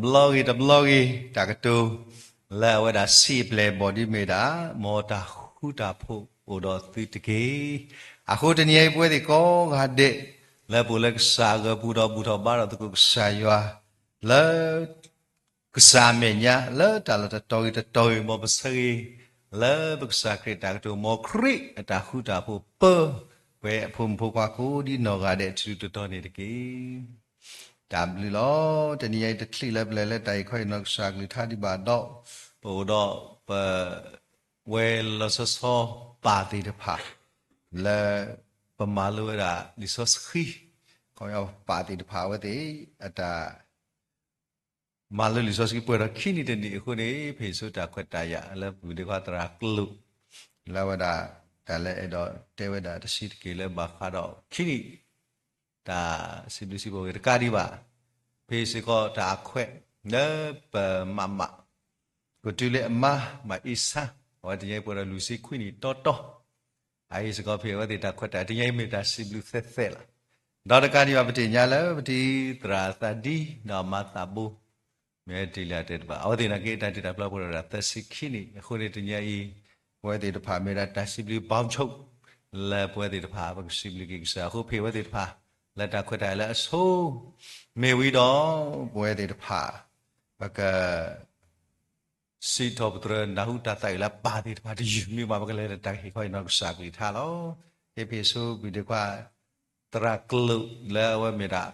တဘျီဂ့ၤတဘျီဂ့ၤ တၢ်ကတိၤလၢအဝဲဒၣ်စံးပျဲၢ်ဘီၣ်ဒ်မ့ၢ်ဒၣ် မ်တၢ်ဃူတၢ်ဖိးအိၣ်ဒီးသုတက့ၢ်. အဃိတနံၤအံၤ ပဝဲသ့ၣ်ကိးဂၤဒဲး လၢပအိၣ်လၢကစၢ်အဂီၢ်ပူၤဒီးဘူၣ်ထီၣ်ဘါထီၣ်သကိးကစၢ်ယွၤ လၢ ကစၢ်အမဲာ်ညါ လၢတၢ်လီၢ်တတီၤဂ့ၤတတီၤဂ့ၤ မ်ပဆၢဂ့ၤ လၢပကစၢ်ခရံာ်အတၢ်ကတိၤ မ်ခရံာ်အတၢ်ဃူတၢ်ဖိးပၢ ပဝဲအဖိမုၣ်ဖိခွါကိးဒ်နီၢ်ဂၤဒဲး တတုၤတတီၤန့ၣ်တက့ၢ်. တၢ်ဘျုးလီၤ. တနံၤအံၤ တချုးလၢပလဲၤလၢတၢ်ဟ့ၣ်ခီဟ့ၣ်နီၤကစၢ်အကလုၢ်ကထါဒံးဘၣ်ဒီး ပအိၣ်ဒီးပ ဝဲလီၤဆီဆီပၢ်သ့ၣ်တဖၣ် လၢပမၤလိဝဲဒၣ်လံာ်စီဆှံ, ခီပညီပၢ်သ့ၣ်တဖၣ်အဝဲသ့ၣ် အတၢ် မၤလိလံာ်စီဆှံပှဲၤဒီးခံနံၣ်တနံၣ်အဃိန့ၣ် ဖဲအံၤဆိတၢ်ခွဲးတၢ်ယာ်လၢပဝံၤဒံးခွါသရၣ်ကျိာ် လၢအဝဲဒၣ် တၢ်လၢအဲၣ်ဒိးတဲဝဲဒၣ်တဆံးတက့ၢ်လၢဘၣ်ဃးဒီးခံနံၣ် တၢ်စံးဘျုးစံးဖှိၣ်ဂ့ၤတကးဒံးဘၣ်. ဖဲအံၤစ့ၢ်ကီးတၢ်အခွဲး လၢပမးမး ကတုၤလၢအမါ မၤအ့ဆါ အဝဲတနံၤအံၤပှဲၤဒီးလွံၢ်ဆံခွံနံၣ်တီတီ အအံၤစ့ၢ်ကီးဖဲအဝဲသ့ၣ်တၢ်ခွဲးတၢ်ယာ် တနံၤအံၤမ့ၢ်တၢ်စံးဘျုးသဲးသဲးလီၤ. ဒီးတကးဒံးဘၣ် ပသ့ၣ်ညါလၢပတံၤသရၣ်သးဒံ ဒီးမၤသးဘိ မ့ၢ်တ့ၢ်လံတဲတဘၣ် အဝဲသ့ၣ်နာ်က့ တၢ်တ့တၢ်ဖျီပှဲၤဒီးသၢဆံခံနံၣ်အဃိန့ၣ် တနံၤအံၤ ပဝဲသ့ၣ်တဖၣ်မ့ၢ်ဒၣ်တၢ်စံးဘျုးဘီဆိ လၢပဝဲသ့ၣ်တဖၣ် ပကစံးဘျုးက့ၤကစၢ်အဃိ ဖဲအဝဲသ့ၣ်တဖၣ် လၢတၢ်ခွဲးတၢ်ယာ်လၢအဆိ မ့ၢ်ဝံၤဒီး ပဝဲသ့ၣ်တဖၣ် ပက စံးထီၣ်ပတြၢၤနၢ်ဟူတၢ်သးအုးလၢပၢ်သ့ၣ်တဖၣ်တယုၢ်မ့ၢ်ဘၣ် ပကလဲၤလၢတၢ်ဟ့ၣ်ခီဟ့ၣ်နီၤကစၢ်ကလုၢ်ကထါလီၤ. ဖဲဖဲအံၤဆိဘုၣ်ဒံးခွါ သရၣ်ကျိာ်လၢအဝဲမ့ၢ်ဒၣ်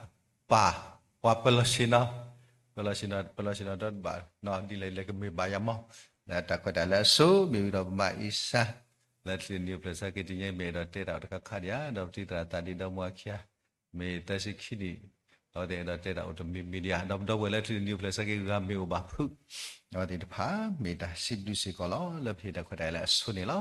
ပၢ် ပှၤပလီၢ်ဆ့ၣ်နီၤ ပလီၢ်ဆ့ၣ်နီၤ ပလီၢ်ဆ့ၣ်နီၤဒီတဘၣ် ဒ်လဲၣ်လဲၣ်ကမ့ၢ်ဘၣ်ယၤမီၢ် လၢတၢ်ခွဲးတၢ်ယာ်လၢအဆိ မ့ၢ်ဝံၤဒီးပမၤအ့ဆါ လၢချံနံၤဖျဲၣ်ဆၢက့ၤတနံၤအံၤ မ့ၢ်အဲၣ်ဒိးတဲတၢ်အိၣ်တခါခါဒံးဧါ ဒီးပတံၤသရၣ်သးဒံဒီမါခံဂၤ မ့ၢ်သၢဆံခံနံၣ် အဝဲသ့ၣ်အဲၣ်ဒိးတဲတၢ်အိၣ်တမံၤမံၤဒံးဧါ ဒီးပဒီပုၢ်ဝဲၢ်လၢချံနံၤဖျဲၣ်ဆၢက့ၤဂၤမ့ၢ်အိၣ်ဘၣ်ဖုး အဝဲသ့ၣ်တဖၣ် မ့ၢ်တၢ်စံးဘျုးစ့ၢ်ကီးလီၤ လၢဖဲတၢ်ခွဲးတၢ်ယာ်လၢအဆိန့ၣ်လီၤ.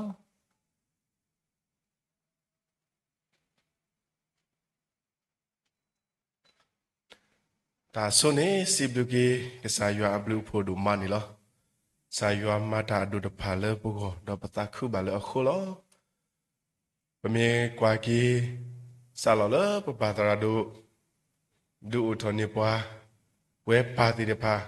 တၢ်အဆိန့ၣ် စံးဘျုးက့ၤ ကစၢ်ယွၤအဘျုးအဖှိၣ်ဒိၣ်မးန့ၣ်လီၤ. ကစၢ်ယွၤမၤတၢ်အဒိၣ်တဖၣ်လၢပဂီၢ် ဒီးပသးခုဘၣ်လၢအဃိလီၤ. ပမ့ၢ်ကွၢ်က့ၤ စးလီၤလၢပပၢ်သရၣ်ဒိၣ် ဒုးအိၣ်ထီၣ်န့ၢ်ပှၤ ပဝဲပၢ်သ့ၣ်တဖၣ်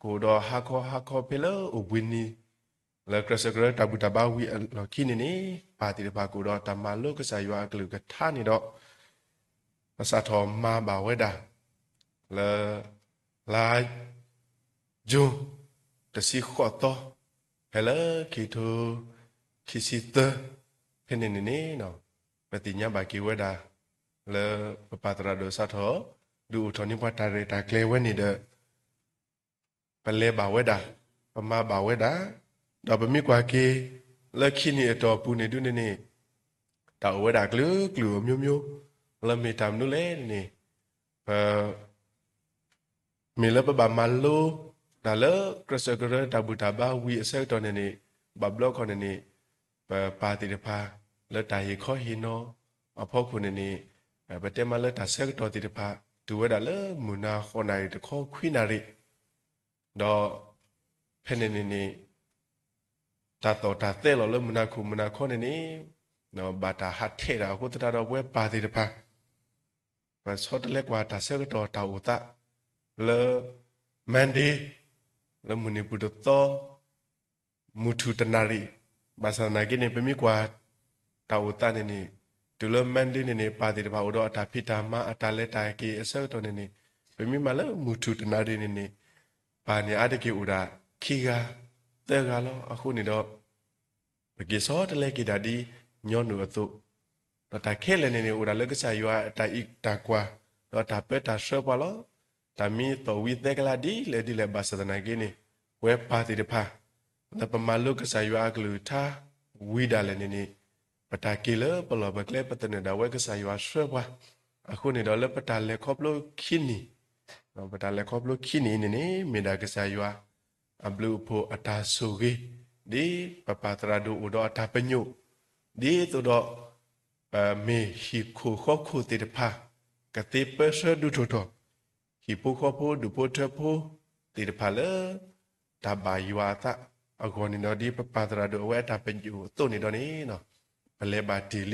ကအိၣ်ဒီးဟါခီဟါခီဖဲလၢအိၣ်ဘှံးနံၤ လၢကြၢးစၢးကြၢးတၢ်ဘူၣ်တၢ်ဘါဝံၤအလီၢ်ခံန့ၣ်န့ၣ် ပၢ်သ့ၣ်တဖၣ်ကအိၣ်ဒီးတၢ်မၤလိကစၢ်ယွၤအကလုၢ်ကထါန့ၣ်ဒီး ပစးထီၣ်မၤဘၣ်ဝဲဒၣ် လၢ လါ ယူၤ တဆံဃိးသီ ဖဲလၢခံကထိ ခံဆံသၢ ဖဲန့ၣ်န့ၣ်န့ၣ် ပသ့ၣ်ညါဘၣ်က့ၤဝဲဒၣ် လၢပပၢ်သရၣ်ဒိၣ်စးထီၣ် ဒုးအိၣ်ထီၣ်န့ၢ်ပှၤတၢ်ရဲၣ်တၢ်ကျဲၤဝဲန့ၣ်ဒီး ပလဲၤဘၣ်ဝဲဒၣ်, ပမၤဘၣ်ဝဲဒၣ်, ဒီးပမ့ၢ်ကွၢ်က့ၤ လၢခံနံၣ်အတီၢ်ပူၤန့ၣ်ဒုန့ၣ်န့ၣ် တၢ်အိၣ်ဝဲဒၣ်ကလုာ်ကလုာ်အမျိုးမျိုး လၢမ့ၢ်တၢ်မနုၤလဲၣ်န့ၣ် ပ မ့ၢ်လၢပဘၣ်မၤလိ တၢ်လၢကြၢးစၢးကြၢးတၢ်ဘူၣ်တၢ်ဘါဝံၤအဆၢကတီၢ်န့ၣ်န့ၣ် ဘၣ်ဘျီခီန့ၣ်န့ၣ် ပပၢ်သ့ၣ်တဖၣ် လၢတၢ်ဟ့ၣ်ခီဟ့ၣ်နီၤအဖီခိၣ်န့ၣ်န့ၣ် ပတဲမးလၢတၢ်ဆၢကတီၢ်သ့ၣ်တဖၣ် တုၤဝဲဒၣ်လၢမုၢ်နၤဃိးနၣ်ရံၣ်တခီခွံနၣ်ရံၣ်, ဒီး ဖဲန့ၣ်န့ၣ်န့ၣ် တၢ်သီၣ်တၢ်သဲလီၤလၢမုၢ်နၤခိၣ်မုၢ်နၤခီန့ၣ်န့ၣ် ဘၣ်တၢ်ဟးထဲးတၢ်အဃိသတးဒီးပဝဲပၢ်သ့ၣ်တဖၣ် ပဆီတလဲကွၢ်တၢ်ဆၢကတီၢ်တၢ်အိၣ်သး လၢ Monday လၢမုၢ်နံၤပူၤတသီ မုၢ်ထူၣ်တနၣ်ရံၣ်, ဘၣ်ဆၣ်သနာ်က့န့ၣ် ပမ့ၢ်ကွၢ် တၢ်အိၣ်သးန့ၣ်န့ၣ် တုၤလၢ Monday န့ၣ်န့ၣ် ပၢ်သ့ၣ်တဖၣ်အိၣ်ဒီးအတၢ်ဖံးတၢ်မၤအတၢ်လဲၤတၢ်က့ၤအဆၢကတီၢ်န့ၣ်န့ၣ် ပမ့ၢ်မၤလၢမုၢ်ထူၣ်တနၣ်ရံၣ်န့ၣ်န့ၣ် ပၢ်န့ၣ်အါတက့ၢ်အိၣ်ဒၣ်ခံဂၤ သၢဂၤလီၤ. အဃိန့ၣ်ဒီး ပက့ၤဆီတလဲက့ၤဒၣ်ဒ်ညီနုၢ်အသိး, ဒီးတၢ်ခဲလၢာ်န့ၣ်န့ၣ် အိၣ်ဒၣ်လၢကစၢ်ယွၤအတၢ်အံးတၢ်ကွၢ်, ဒီးတၢ်ပၢတၢ်ဆှၢပှၤလီၤ. တၢ်မ့ၢ်သီၣ်ဝံၤသဲကလါဒ်လဲၣ်ဒ်လဲၣ်ဘၣ်ဆၣ်သနာ်က့န့ၣ် ပဝဲပၢ်သ့ၣ်တဖၣ် လၢပမၤလိကစၢ်ယွၤအကလုၢ်ကထါ ဝံၤဒၣ်လဲာ်န့ၣ်န့ၣ် ပတၢ်က့ၤလၢပလီၢ်ပကျဲပသနၢၣ်ဒၣ်ဝဲကစၢ်ယွၤဆှၢပှၤ, အဃိန့ၣ်ဒီးလၢပတၢ်လဲၤခီဖျိခံနံၣ် ပတၢ်လဲၤခီဖျိခံနံၣ်အံၤန့ၣ်န့ၣ် မ့ၢ်ဒၣ်ကစၢ်ယွၤ အဘျုးအဖှိၣ်အတၢ်ဆိၣ်ဂ့ၤ, ဒ်ပပၢ်သရၣ်ဒိၣ်အိၣ်ဒီးအတၢ်ပညိၣ်, ဒ်သိးဒီး ပမ့ၢ်ဟံၣ်ခိၣ်ဃီခိၣ်သ့ၣ်တဖၣ် ကသ့ပၢဆှၢဒုးထီၣ်ထီၣ် ဟံၣ်ဖိဃီဖိဒူၣ်ဖိထၢဖိသ့ၣ်တဖၣ်လၢ တၢ်ဘၣ်ယွၤအသးအဂီၢ်န့ၣ်ဒီး ဒ်ပပၢ်သရၣ်ဒိၣ်အဝဲအတၢ်ပညိၣ်အသိးန့ၣ်ဒီးန့ၣ် ပလဲၤဘၣ်တ့ၢ်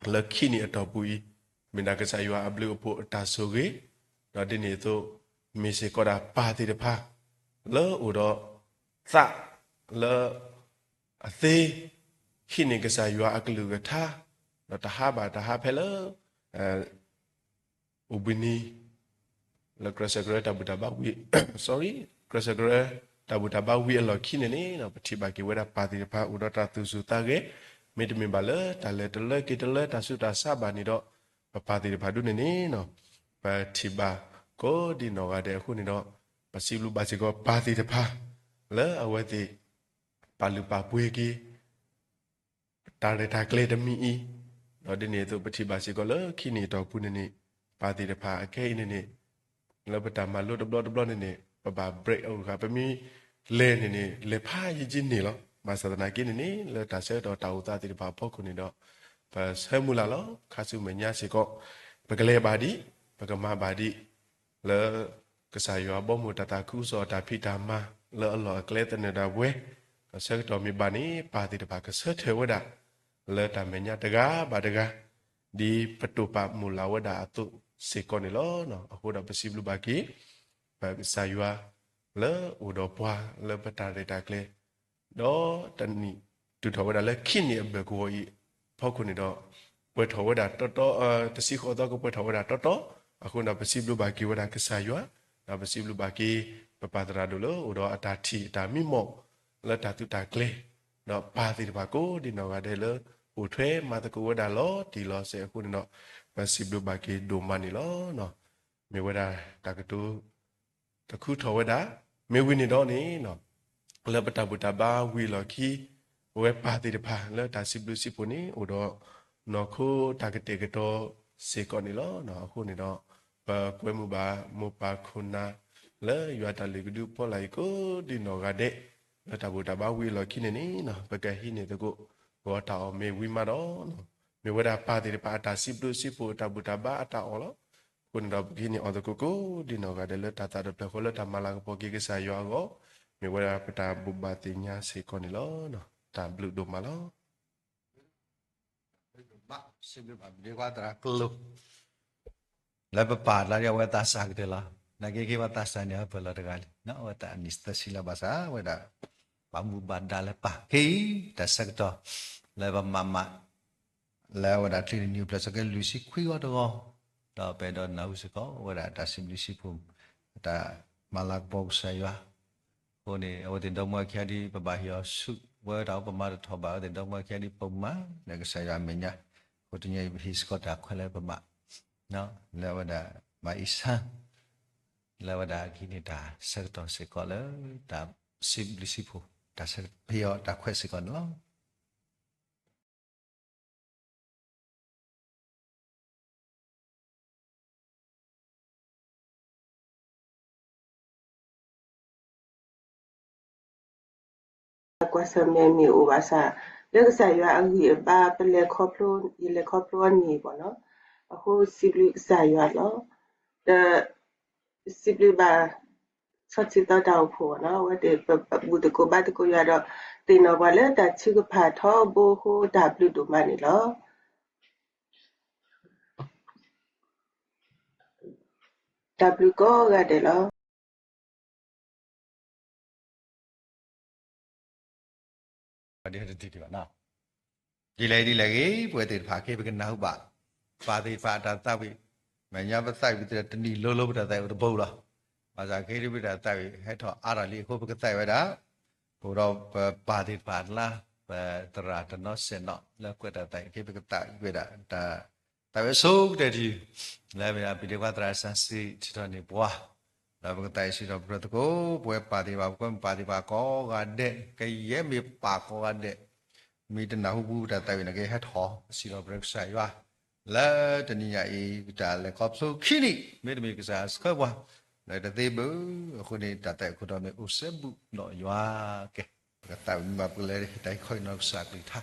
လံ လၢခံနံၣ်အတီၢ်ပူၤအံၤ မ့ၢ်ဒၣ်ကစၢ်ယွၤအဘျုးအဖှိၣ်အတၢ်ဆိၣ်ဂ့ၤ, ဒီးဒ်န့ၣ်အသိး မ့ၢ်စ့ၢ်ကီးဒၣ်ပၢ်သ့ၣ်တဖၣ် လၢအိၣ်ဒီးသးလၢအသ့ ဟံးန့ၢ်ကစၢ်ယွၤအကလုၢ်ကထါ, ဒီးတဟါဘၣ်တဟါဖဲလၢ အိၣ်ဘှံးနံၤ လၢကြၢးစၢးကရၢတၢ်ဘူၣ်တၢ်ဘါဝံၤ, sorry, ကြၢးစၢးကရၢတၢ်ဘူၣ်တၢ်ဘါဝံၤအလီၢ်ခံန့ၣ်န့ၣ် ပထံၣ်ဘၣ်က့ၤဝဲဒၣ်ပၢ်သ့ၣ်တဖၣ်အိၣ်ဒီးတၢ်သူၣ်ဆူၣ်သးဂဲၤ, မ့တမ့ၢ်ဘၣ်လၢတၢ်လဲၤတလၢက့ၤတလၢတၢ်ဆူးတၢ်ဆါဘၣ်န့ၣ်ဒီး ပပၢ်သ့ၣ်တဖၣ်ဒ်န့ၣ်န့ၣ် ပထံၣ်ဘၣ်ကိးဒံနီၢ်ဂၤဒဲးအဃိန့ၣ်ဒီး ပစံးဘျုးဘၣ်စ့ၢ်ကီးပၢ်သ့ၣ်တဖၣ် လၢအဝဲသ့ၣ် ပာ်လုၢ်ပာ်ပှ့ၤက့ၤ တၢ်ရဲၣ်တၢ်ကျဲၤတမံၤအံၤ, ဒီးဒ်န့ၣ်အသိးပထံၣ်ဘၣ်စ့ၢ်ကီးလၢခံနံၣ်အတီၢ်ပူၤန့ၣ်န့ၣ် ပၢ်သ့ၣ်တဖၣ်အခဲအံၤန့ၣ်န့ၣ် လၢပတၢ်မၤလိတဘျီတဘျီန့ၣ်န့ၣ် ပဘၣ် break အဂၤ ပမ့ၢ်လဲၤန့ၣ်န့ၣ် လဲၤဖးယံာ်ယံာ်န့ၣ်လီၤ. ဘၣ်ဆၣ်သနာ်က့န့ၣ်န့ၣ် လၢတၢ်ဆၢကတီၢ်တၢ်အိၣ်သးသ့ၣ်တဖၣ်အဖီခိၣ်န့ၣ်ဒီး ပဆၢမုၢ်လၢ်လီၤ. ခါဆူမဲာ်ညါစ့ၢ်ကီး ပကလဲၤဘၣ်ဒံး ပကမၤဘၣ်ဒံး လၢကစၢ်ယွၤဘီမုၢ်တၢ်သးခုကစီၣ်အတၢ်ဖံးတၢ်မၤ လၢအလီၢ်အကျဲသနၢၣ်ဒၣ်ဝဲ, ဒီးဆၢကတီၢ်မ့ၢ်ဘၣ်န့ၣ် ပၢ်သ့ၣ်တဖၣ်ကဆၢထၢၣ်ဝဲဒၣ် လၢတၢ်မဲာ်ညါတဂၤဘၣ်တဂၤ ဒ်ပတိာ်ပာ်မုၢ်လၢ်ဝဲဒၣ်အသိးစ့ၢ်ကီးန့ၣ်လီၤ. အဃိဒီးပစံးဘျုးဘၣ်က့ၤ ပကစၢ်ယွၤ လၢအိၣ်ဒီးပှၤလၢပတၢ်ရဲၣ်တၢ်ကျဲၤ ဒီးတနံၣ်တုၤထီၣ်ဝဲဒၣ်လၢခံနံၣ်အဘၢၣ်ကဝီၤအံၤ ဖီခိၣ်န့ၣ်ဒီး ပှဲၤထီၣ်ဝဲဒၣ်တီတီ, တဆံဃိးသီကပှဲၤထီၣ်ဝဲဒၣ်တီတီ, အဃိန့ၣ်ဒီးပစံးဘျုးဘၣ်က့ၤဝဲဒၣ်ကစၢ်ယွၤ, ဒီးပစံးဘျုးဘၣ်က့ၤ ပပၢ်သရၣ်ဒိၣ်လၢအိၣ်ဒီးအတၢ်ထံၣ်အတၢ်မံမီၢ် လၢတၢ်သုးတၢ်ကျဲၤ, ဒီးပၢ်သ့ၣ်တဖၣ်ကိးဒံနီၢ်ဂၤဒဲးလၢ အိၣ်ထွဲမၤသကိးဝဲဒၣ်လီၤတံၢ်လီၤဆဲးအဃိန့ၣ်ဒီး ပစံးဘျုးဘၣ်က့ၤဒိၣ်မးန့ၣ်လီၤ. မ့ၢ်ဝဲဒၣ်တၢ်ကတိၤ တခူထီၣ်ဝဲဒၣ်, မ့ၢ်ဝံၤန့ၣ်ဒီးန့ၣ် လၢပတၢ်ဘူၣ်တၢ်ဘါဝံၤအလီၢ်ခံ ပဝဲပၢ်သ့ၣ်တဖၣ်လၢတၢ်စံးဘျုးစံးဖှိၣ်န့ၣ် အိၣ်ဒီးနီၢ်ခိတၢ်ကတဲာ်ကတီၤစ့ၢ်ကီးန့ၣ်လီၤ. အဃိန့ၣ်ဒီး ပကွဲမုာ်ဘၣ်မိၢ်ပၢ်ခိၣ်နၢ် လၢယွၤတၢ်လုၢ်ကဒုအဖီလာ်အံၤကိးဒံနီၢ်ဂၤဒဲး လၢတၢ်ဘူၣ်တၢ်ဘါဝံၤအလီၢ်ခံန့ၣ်န့ၣ် ပကဟံးန့ၢ်သကိး ဂီၤတၢ်အီၣ်မ့ၢ်ဝံၤမးဒီး မ့ၢ်ဝဲဒၣ်ပၢ်သ့ၣ်တဖၣ်အတၢ်စံးဘျုးစံးဖှိၣ် တၢ်ဘူၣ်တၢ်ဘါအတၢ်အီၣ်လီၤ. အဃိန့ၣ်ဒီး ပကဟံးန့ၢ်အီၣ်သကိးကိးဒံနီၢ်ဂၤဒဲးလၢတၢ်သးဒီဖျၢၣ်ဃီလၢတၢ်မၤလၤကပီၤက့ၤကစၢ်ယွၤအဂီၢ် မ့ၢ်ဝဲဒၣ်ပတၢ်ဘိးဘၣ်သ့ၣ်ညါစ့ၢ်ကီးန့ၣ်လီၤ. တၢ်ဘျုးဒိၣ်မးလီၤ. စံးဘျုးဘၣ်ပဒ့ခွါသရၣ်ကလိၤ လၢပပာ်လၢအဝဲသးစၢ်ကတၢၢ်လီၤ. နာ်က့ က့ၤဝဲသးစၢ်န့ၣ် အပၢၢ်လီၤတဂၤလံ, အဝဲသးအနံၣ်သၢဆံလၢၤဘၣ်ဆၣ် ဝဲဒၣ် ဘၣ်မူဘၣ်ဒါလၢပၢ်က့ၤ တၢ်ဆၢကတီၢ် လၢပမၤမး လၢအဝဲဒၣ်ချံတနံၤဖျၢၣ်ဆၢကဲၤလွံၢ်ဆံခွံဂီၤတဂီၤ, ဒီးပအဲၣ်ဒိးနၢ်ဟူစ့ၢ်ကီး အဝဲဒၣ်တၢ်စံးဘျုးစံးဖှိၣ် တၢ်မၤလၤကပီၤကစၢ်ယွၤ အဃိန့ၣ် အဝဲသ့ၣ်ဒီမါဝၤခံဂၤဒ် ပဘၣ်ဟ့ၣ်အီၤဆူၣ်ဝဲတၢ်အိၣ် ပမၤတထီၣ်ဘၣ် အဝဲသ့ၣ်ဒီမါဝၤခံဂၤဒ် ပမၤလၢကစၢ်ယွၤအမဲာ်ညါ, အဃိတနံၤအံၤ ပဟ့ၣ်စ့ၢ်ကီးတၢ်ခွဲးလၢပဘၣ် လၢအဝဲဒၣ် မၤအံၣ်ဆၣ် လၢအဝဲဒၣ်ကဟံးန့ၢ်တၢ်ဆၢကတီၢ်စ့ၢ်ကီးလၢ တၢ်စံးဘျုးစံးဖှိၣ် တၢ်ဆၢကတီၢ် ပဟ့ၣ်အီၤတၢ်ခွဲးစ့ၢ်ကီးန့ၣ်လီၤ. ကွၢ်ဆၢၣ်မဲာ်မ့ၢ်အိၣ်ဘၣ်ဆၣ် လၢကစၢ်ယွၤအဂံၢ်အဘါ ပလဲၤခီဖျိ ယလဲၤခီဖျိအန့ၣ်ဘၣ်နီၤ, အဃိစံးဘျုးကစၢ်ယွၤလီၤ. ဒီးစံးဘျုးဘၣ် ဆီထံသီတၢ်အိၣ်ဖှိၣ်ဘၣ်နီၤ, အဝဲသ့ၣ်ပဘူၣ်သကိးဘါသကိးယွၤဒီး သ့ၣ်နီၣ်ပှၤလၢတၢ်ထုကဖၣ်ထီဘိအဃိ တၢ်ဘျုးဒိၣ်မးန့ၣ်လီၤ. တၢ်ဘျုးကိးဂၤဒဲးလီၤ. ဒ်လဲၣ်ဒ်လဲၣ်ဂ့ၤ ပဝဲသ့ၣ်တဖၣ်က့ၤ ပကနၢ်ဟူဘၣ် ပၢ်သ့ၣ်တဖၣ်အတၢ်သးဝံၣ်, မဲာ်ညါပသးဝံၣ်တနံၣ်လိၤလိၤ ပတၢ်သးဝံၣ်တဘိလီၤ. ဘၣ်ဆၣ်က့ၤဒ်ပတၢ်သးဝံၣ် ဟဲထီၣ်အါထီၣ်လံအဃိ ပကသးဝံၣ်ဝဲဒၣ် အိၣ်ဒီးပပၢ်သ့ၣ်တဖၣ်အကျါ ပသရၣ်တနီၤစဲးနီၤ လၢကွဲးတၢ်သးဝံၣ်က့ၤ ပကသးဝံၣ်ဝဲဒၣ် တၢ်သးဝံၣ်အဆိကတၢၢ်တယုၢ် လၢအမ့ၢ်ဒၣ် ပဒ့ခွါသရၣ်စံးထီၣ်န့ၢ်ပှၤ ဒီးပကသးဝံၣ်စံးထီၣ်ပတြၢၤသကိး ပဝဲပၢ်သ့ၣ်တဖၣ် ပကွဲမုာ်ပၢ်သ့ၣ်တဖၣ်ကိးဂၤဒဲး ကယဲၢ်မ့ၢ်ပၢ်ကိးဂၤဒဲး မ့ၢ်တနၢ်ဟူပူၤပတၢ်သးဝံၣ်န့ၣ်က့ၤ ဟဲထီၣ်စံးထီၣ်ပတြၢၤကစၢ်ယွၤ လၢတနံၤညါအံၤ တၢ်လဲၤခီဖျိခံနံၣ် မ့တမ့ၢ်ကစၢ်ဆှၢပှၤ လၢတသ့ဘၣ် အဃိန့ၣ် တၢ်သးဝံၣ်ခိၣ်တီမ့ၢ်အိၣ်စဲဘူးဒီးယွၤကဲ ပကသးဝံၣ်မ့ၢ်ဘၣ်ပကလဲၤတၢ်ခီအံၤနီၤ ကစၢ်ကလုၢ်ကထါ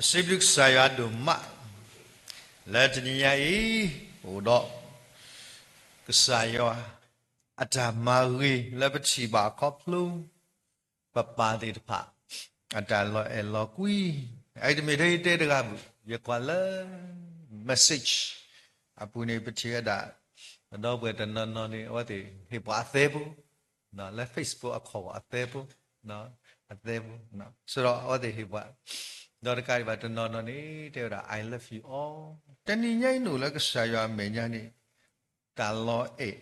ပစံးဘျုးကစၢ်ယွၤဒိၣ်မး လၢတနံၤညါအံၤ အိၣ်ဒီး ကစၢ်ယွၤ အတၢ်မၤဂ့ၤလၢပထံၣ်ဘၣ်အခီဖျိ ပပၢ်သ့ၣ်တဖၣ် အတၢ်လီၤအဲၣ်လီၤကွံ အအံၤတမ့ၢ်ထဲယတဲတဂၤဘၣ် ယကွၢ်လၢ message အပူၤန့ၣ် ပထံၣ်ဝဲဒၣ် ပဒီပုၢ်ဝဲၢ်တနီၤနီၤန့ၣ် အဝဲသ့ၣ်ဟ့ၣ်ပှၤအသဲဖိ လၢ Facebook အခီၣ်အသဲဖိ အသဲဖိ ဆိဒီးအဝဲသ့ၣ်ဟ့ၣ်ပှၤ ဒီးတကးဒံးဘၣ်တနီၤနီၤန့ၣ် တဲဝဲဒၣ် I love you all တနံၤညါအံၤန့ၣ်လၢကစၢ်ယွၤအမဲာ်ညါန့ၣ် တၢ်လီၤအဲၣ်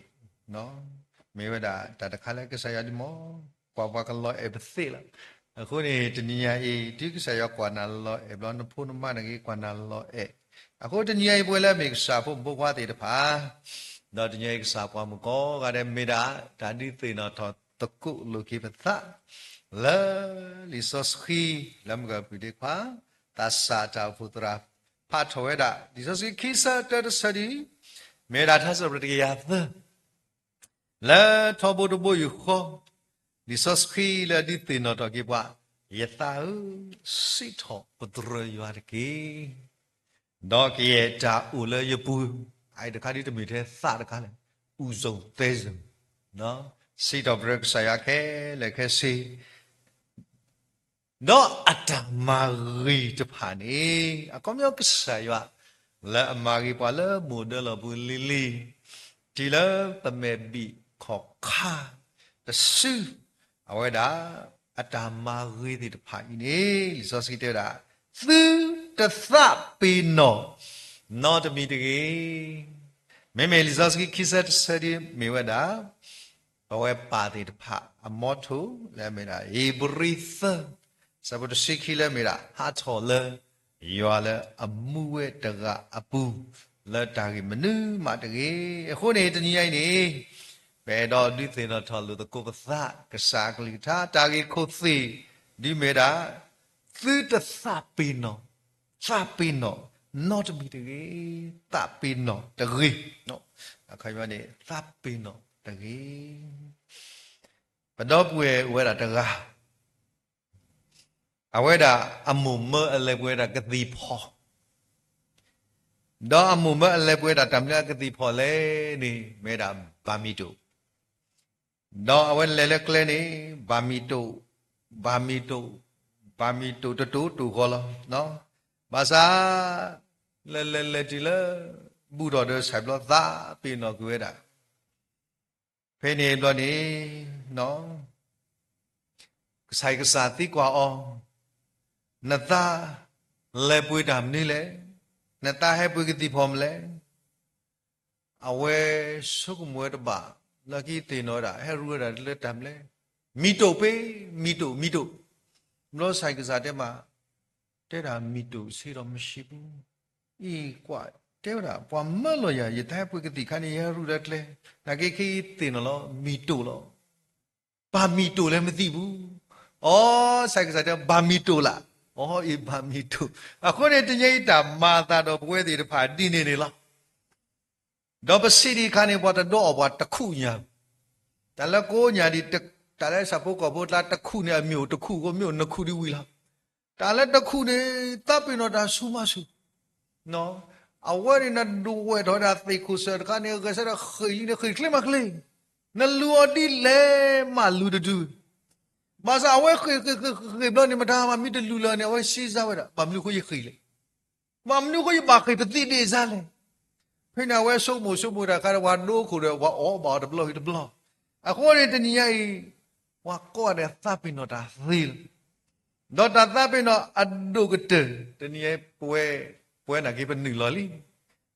မ့ၢ်ဝဲဒၣ်တၢ်တခါလၢကစၢ်ယွၤဒုးမၤ ကွၢ်ပှၤကလီၤအဲၣ်ပသ့လီၤ. အဃိန့ၣ် တနံၤညါအံၤ တုၤကစၢ်ယွၤကွၢ်နၤလီၤအဲၣ်ဘျီ နဖိနမါနဂ့ၤ ကွၢ်နၤလီၤအဲၣ် အဃိတနံၤညါအံၤ ပဝဲလၢအမ့ၢ်ကစၢ်ဖိမုၣ်ဖိခွါသ့ၣ်တဖၣ် ဒီးတနံၤညါအံၤ ကစၢ်ပှၤမုၣ်ကိးဂၤဒဲး မ့ၢ်ဒၣ်တၢ်ဒုးသ့ၣ်နီၣ်ထီၣ်သကိးလိာ်က့ၤပသး လၢလံာ်စီဆှံ လၢမုၢ်ကပံၤဒ့ခွါ သးစၢ်တၢ်အိၣ်ဖှိၣ်သရၣ် ဖးထီၣ်ဝဲဒၣ် လံာ်စီဆှံခံဆၢတၢတဆၢဒ် မ့ၢ်ဝဲဒၣ်ထါစံးပတြၢၤတကယၤသၢ လၢထီဘိတဘိယူၢ်ဃီ လံာ်စီဆှံလၢအဒုးသ့ၣ်နီၣ်ထီၣ်က့ၤပှၤ ယသးဧၢ, စံးထီၣ်ပတြၢၤယွၤတက့ၢ်. ဒီးကယဲၢ်တၢ်အိၣ်လၢယပူၤ, အအံၤတခါဒ်တမ့ၢ်ထဲသးတခါလဲၣ်, အူစုံသဲစုံ, စံးထီၣ်ပတြၢၤကစၢ်ယွၤခဲလၢာ်ခဲဆ့ ဒီးအတၢ်မၤဂ့ၤတဖၣ်န့ၣ် အခီပညီကစၢ်ယွၤ လၢအမၤဂ့ၤပှၤလၢမိၢ်ဒၢလီၢ်ပူၤလံၤလံၤ, တုၤလၢပမဲာ်ဘံၣ်ခီၣ်ခါတစု, အဝဲဒၣ် အတၢ်မၤဂ့ၤသ့ၣ်တဖၣ်အံၤန့ၣ် လံာ်စီဆှံတဲဝဲဒၣ်, သုတသးပ့ၤနီၣ် နီတမံၤတဂ့ၤ. မ့မ့ၢ်လံာ်စီဆှံခံဆၢတဆၢဒ်မ့ၢ်ဝဲဒၣ် ပဝဲပၢ်သ့ၣ်တဖၣ်အမီထိၣ်လၢအမ့ၢ်ဒၣ် ဧ့ၤဘြံၤသၢ ဆၢဖိတဆံခံလၢအမ့ၢ်ဒၣ် ဟးထီၣ်လၢ ယွၤလၢအမူဝဲတဂၤအပူၤ လၢတၢ်ဂ့ၢ်မနုၤမးတဂ့ၤ. အဃိန့ၣ် တနံၤညါအံၤန့ၣ် ပအဲၣ်ဒိးဒုးသ့ၣ်နီၣ်ထီၣ်လိာ်သကိးပသး ကစၢ်အကလုၢ်ကထါ တၢ်ဂ့ၢ်ခိၣ်သ့ၣ် ဒ်မ့ၢ်ဒၣ် သုတသးပ့ၤနီၣ်, သးပ့ၤနီၣ် နီတမံၤတဂ့ၤ, သးပ့ၤနီၣ်တဂ့ၤ. အခီပညီန့ၣ် သးပ့ၤနီၣ်တဂ့ၤ. ပဒီပုၢ်ဝဲၢ်အိၣ်ဝဲဒၣ်တဂၤ အဝဲဒၣ်အမိၢ်မၢအလဲၤပှ့ၤဝဲဒၣ်ကသံၣ်ဖီၣ်, ဒီးအမိၢ်မၢအလဲၤပှ့ၤဝဲဒၣ်တၢ်မနုၤအကသံၣ်ဖီၣ်လဲၣ်န့ၣ် မ့ၢ်ဝဲဒၣ်ဘၣ်မံၤတိာ်, ဒီးအဝဲလဲၤလၢကျဲန့ၣ် ဘၣ်မံၤတိာ်, ဘၣ်မံၤတိာ်, ဘၣ်မံၤတိာ်တတိာ်တိာ်ဃီလီၤ. ဘၣ်ဆၣ် လဲၤလဲၤလဲၤတုၤလၢ ဘူးထီၣ်ဒီးဆဲးဘျီသးပ့ၤနီၣ်ကွံာ်ဝဲဒၣ် ဖဲန့ၣ်ဘျီန့ၣ် ကစၢ်ယွၤကစၢ်သံကွၢ်အီၤ, နသးလဲၤပှ့ၤတၢ်မနုၤလဲၣ်, နသးဟဲပှ့ၤကသံၣ်ဖီၣ်မနုၤလဲၣ်. အဝဲဆိကမိၣ်ဝဲတဘၣ် လၢခံသ့ၣ်နီၣ်ဝဲဒၣ် ဟဲရူဝဲဒၣ်လၢတၢ်မနုၤလဲၣ်, မံၤတိာ်ပ့, မံၤတိာ်, မံၤတိာ်. ဘျီကစၢ်ယွၤကစၢ်တဲမး, တဲဒၣ်မံၤတိာ်ဆ့ဒီးမံၤတိာ်ပူၤ, အံၤကွၢ်တဲဝဲဒၣ် ပှၤမၢလီၤယၤ ယသးဟဲပှ့ၤကသံၣ်ခါန့ၣ် ယဟဲရူလၢကျဲ, နာ်က့ခဲအံၤသ့ၣ်နီၣ်လီၤ မံၤတိာ်လီၤ. ဘၣ်မံၤတိာ်လဲၣ်မသံပူၤ. အိ ကစၢ်ယွၤကစၢ်တဲ ဘၣ်မံၤတိာ်လၢ်. အိ အံၤ ဘၣ်မံၤတိာ်. အဃိန့ၣ် တနံၤအံၤတၢ်မၤအသးဒီးပဝဲသ့ၣ်တဖၣ်ဒ်န့ၣ်န့ၣ်လီၤ. ဒီးပစံးဒံးအခါန့ၣ် ပှၤတဒိးအီၣ်ပှၤတခူၣ်ညါ, တၢ်လၢကိးညါဒ် တၢ်လၢဆၣ်ဖိကီၢ်ဖိအကျါ တခူၣ်န့ၣ် အမ့ၢ်အိၣ်တခူၣ်အဃိ မ့ၢ်အိၣ်နခူၣ်ဒ်ဝံၤလီၤ. တၢ်လၢတခူၣ်န့ၣ် သးပ့ၤနီၣ်တၢ်ဆူၣ်မးဆူၣ်, အဝဲန့ၣ် နဒွဲၣ်ထီၣ်ဝဲဒၣ်သ့ၣ်ခိၣ်စၢၢ်တခါန့ၣ် ဂဲၤဆၢထၢၣ်ဃ့ၢ်လံန့ၣ် ဃ့ၢ်ချ့မးချ့, နလူၤအီၤဒ်လဲၣ်မးလူၤတဒု, ဘၣ်ဆၣ်အဝဲဃ့ၢ်ဃ့ၢ်ဃ့ၢ်ဃ့ၢ်ဘျီန့ၣ် မတၤမၤမံတလူၤလၢၤန့ၣ် အဝဲစံးစၢ်ဝဲဒၣ် ဘၣ်မနုၤအဃိယဃ့ၢ်လဲၣ်, ဘၣ်မနုၤအဃိယဘၣ်ဃ့ၢ်ပသံၣ်ဒ့ၣ်စၢ်လဲၣ်. ဖဲန့ၣ်အဝဲဆိကမိၣ်ဆိကမိၣ်တၢ်ခါဒီး ပှၤဒိခိၣ်ဒီး ပှၤအီၣ်ဘၣ်အီၤတဘျီဃီတဘျီ, အဃိန့ၣ်တနံၤညါအံၤ ပှၤကိးဂၤဒဲးသးပ့ၤနီၣ်တၢ်သ့လီၤ. ဒီးတၢ်သးပ့ၤနီၣ်အဒိၣ်ကတၢၢ် တနံၤညါအံၤ ပဝဲ ပဝဲနာ်က့ပနုာ်လီၤလံ.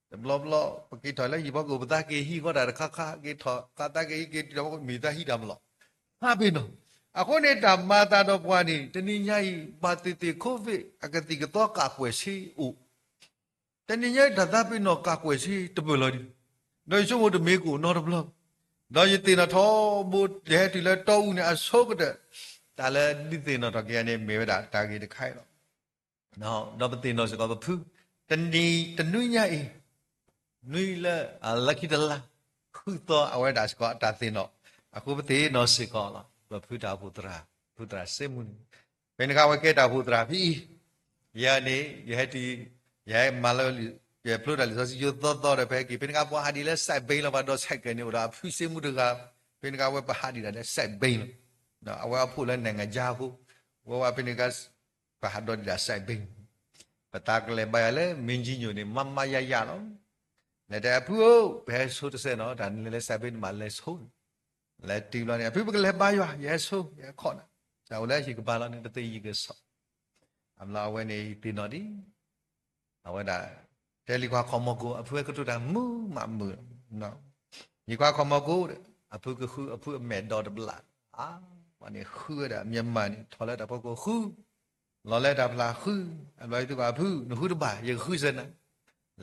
တဘျီဘျီ ပက့ၤထီၣ်လၢဟံၣ်ဖိကအိၣ် ပသးက့ၤဟံးဃီတၢ်တခါခါ က့ၤထီၣ်ဃာ်သးက့ၤဟံးက့ၤ တမ့ၢ်သးဟံးတၢ်မးလီၤ. သးပ့ၤနီၣ်. အဃိန့ၣ်တၢ်မၤအသးဒီးပှၤန့ၣ် တနံၤညါအံၤ ဘၣ်သ့ၣ်သ့ၣ် COVID အကသံၣ်ကသီကးကွဲၢ်ဆ့အိၣ် တနံၤညါအံၤ တၢ်သးပ့ၤနီၣ်ကးကွဲၢ်ဆ့တပၢၢ်လီၤဒံး, ဒီးယဆိကမိၣ်တမ့ၢ်ကအိၣ်နီတဘျီ, ဒီးယသ့ၣ်နီၣ်ထီဘိ ယဟဲတုၤလၢတီအူန့ၣ် အဆိကတၢၢ် တၢ်လၢဒုးသ့ၣ်နီၣ်ထီၣ်က့ၤယၤန့ၣ် မ့ၢ်ဝဲဒၣ်တၢ်ဂ့ၢ်တခါအံၤလီၤ. ဒီးပသ့ၣ်နီၣ်စ့ၢ်ကီးပဖု, တနံၤတနွံညါအံၤ, နွံလၢ လၢခံတလါ, ဃုသီအဝဲဒၣ်စ့ၢ်ကီးအတၢ်သ့ၣ်နီၣ်, အဃိပသ့ၣ်နီၣ်စ့ၢ်ကီးလီၤ. ပဖုတၢ်အိၣ်ဖှိၣ်သရၣ်, ဖုသရၣ်စ့မူန့ၣ်, ဖဲန့ၣ်အခါဝဲကဲတၢ်အိၣ်ဖှိၣ်သရၣ်ဖဲအံၤ, ယဲန့ၣ် ယဟဲတုၤ ယဟဲမၤလၢ ယဖျိတၢ်လံာ်စီဆှံယိသီသီဒီး ဖဲက့ၤ ဖဲန့ၣ်အခါ ပှၤဟးဒ်လၢ စဲးဘ့လီၤ ပှၤဒီး စဲးကဲးန့ၣ် အိၣ်ဒီးအဖုစ့မူတဂၤ, ဖဲန့ၣ်အခါ အဝဲပဟးဒံးတၢ်လၢ စဲးဘ့လီၤ, အဝဲအဖှိၣ်လၢ နဲၣ်ငါယါအဃိ, ဝဲဝဲဖဲန့ၣ်အခါ ပဟးဒီးဒံးတၢ် စဲးဘ့, ပသးကလဲၤဘါယွၤလၢ မ့ၢ်ကၠံညိၣ်န့ၣ် မးမးယါယါလီၤ. လဲၤတဲအဖုဧၢ, ပဟဲဆိတစဲးနီၤ, တၢ်နလဲၤလၢ စဲးဘ့ နဘၣ်လဲၤဆိ, လဲၤတုၤဘျီန့ၣ် အဖု ပကလဲၤဘါယွၤ, ယဟဲဆိ ယဟဲခိးနၤ, တၢ်အိၣ်လၢဟံၣ်ကဘါလီၤန့ၣ် ပသ့ၣ်ယံၤကစီၣ်, အဘျီအဝဲန့ၣ် ယသ့ၣ်နီၣ်ဒံး အဝဲဒၣ် တဲလံၤခွါခီၣ်မီၢ်ကိၣ်, အဖုဟဲကတိၤတၢ်မုာ်မးမုာ်, လံၤခွါခီၣ်မီၢ်ကိၣ်, အဖုကဃု အဖုအမဲာ်ဒီတဘျီ, အဝဲန့ၣ်ဃုဝဲဒၣ် မြန်မာန့ၣ် ထီၣ်လၢတၢ်ဖီခိၣ်ဃု, လီၤလၢတၢ်ဖျါဃု, အဘျီယသံကွၢ်အဖု နဃုတဘၣ် ယကဃုစ့ၢ်နၤ,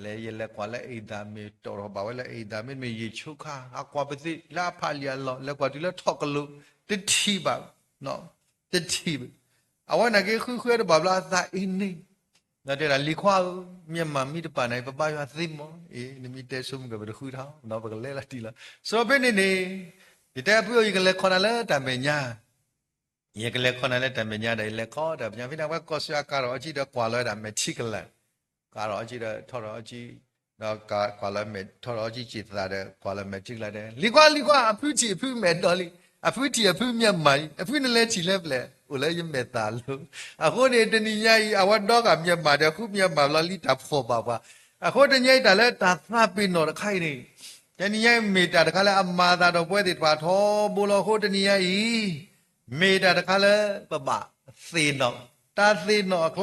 လဲၤယလဲၤကွၢ်လၢအံၤသး မ့ၢ်တီၣ်ထီၣ်ဘၣ်ဝဲလၢအံၤသး မ့တမ့ၢ်ယံာ်ဆိခါ အကွၢ်ပသ့ၣ်လၢအဖးလံာ်အလီၢ် လဲၤကွၢ်တုၤလၢထီၣ်ကလိာ် တထံၣ်ဘၣ်, တထံၣ်ဘၣ်, အဝဲန့ၣ်က့ ဃုဃုဝဲတဘၣ်ဘျီ အသးအ့န့ၣ်, ဒီးတဲဒၣ် လံၤခွါဧၢ, မြန်မာမ့ၢ်တပာ်နၤအံၤ ပဘါယွၤသ့မး, အ့ နမ့ၢ်တဲဆိမုၢ်ကီၢ် ပတဃုထီၣ်နီၤ ပကလဲၤလီၤတံၢ်လီၤ, စီၤဖဲန့ၣ်န့ၣ်, ယတဲအဖုဧၢ ယကလဲၤခီနၤလၢတၢ်မဲာ်ညါ ယကလဲၤခီနၤလၢတၢ်မဲာ်ညါဒီး ယလဲၤခီတၢ်မဲာ်ညါ ဖဲန့ၣ် အဝဲကီၢ်စၢအကၤထီၣ်အီကံဒီး ကွၢ်လီၤဝဲဒၣ်မဲာ်ထံကလၤ, ကၤထီၣ်အီကံဒီး ထီၣ်ထီၣ်အီကံ, ဒီးကွၢ်လီၤမဲာ်ထီၣ်ထီၣ်အီကံစံးသးဒီး ကွၢ်လီၤမဲာ်ထံကလၤဒီး လံၤခွါ လံၤခွါ အဖုထံၣ်အဖုမဲာ်ဒီလံ, အဖုထံၣ်အဖုမျက်မှန်လံ, အဖုနလဲၤထံၣ်လၢပျၢၤ အိၣ်လၢယမဲာ်သၣ်လီၤ, အဃိန့ၣ် တနံၤညါအံၤ အဝဲဒီဂၤမျက်မှန်ဒီး ဃုမျက်မှန်လီၤလံ တၢ်ဖှီၣ်ဘၣ်ပှၤ, အဃိတနံၤညါအံၤ တၢ်လၢတၢ်သးပ့ၤနီၣ်တခါအံၤန့ၣ် တနံၤညါအံၤ မ့ၢ်တၢ်တခါလၢအမၤအသးဒီးပဝဲသ့ၣ်တဖၣ်ထီဘိလီၤ. အဃိတနံၤညါအံၤ မ့ၢ်တၢ်တခါလၢပဘၣ်သ့ၣ်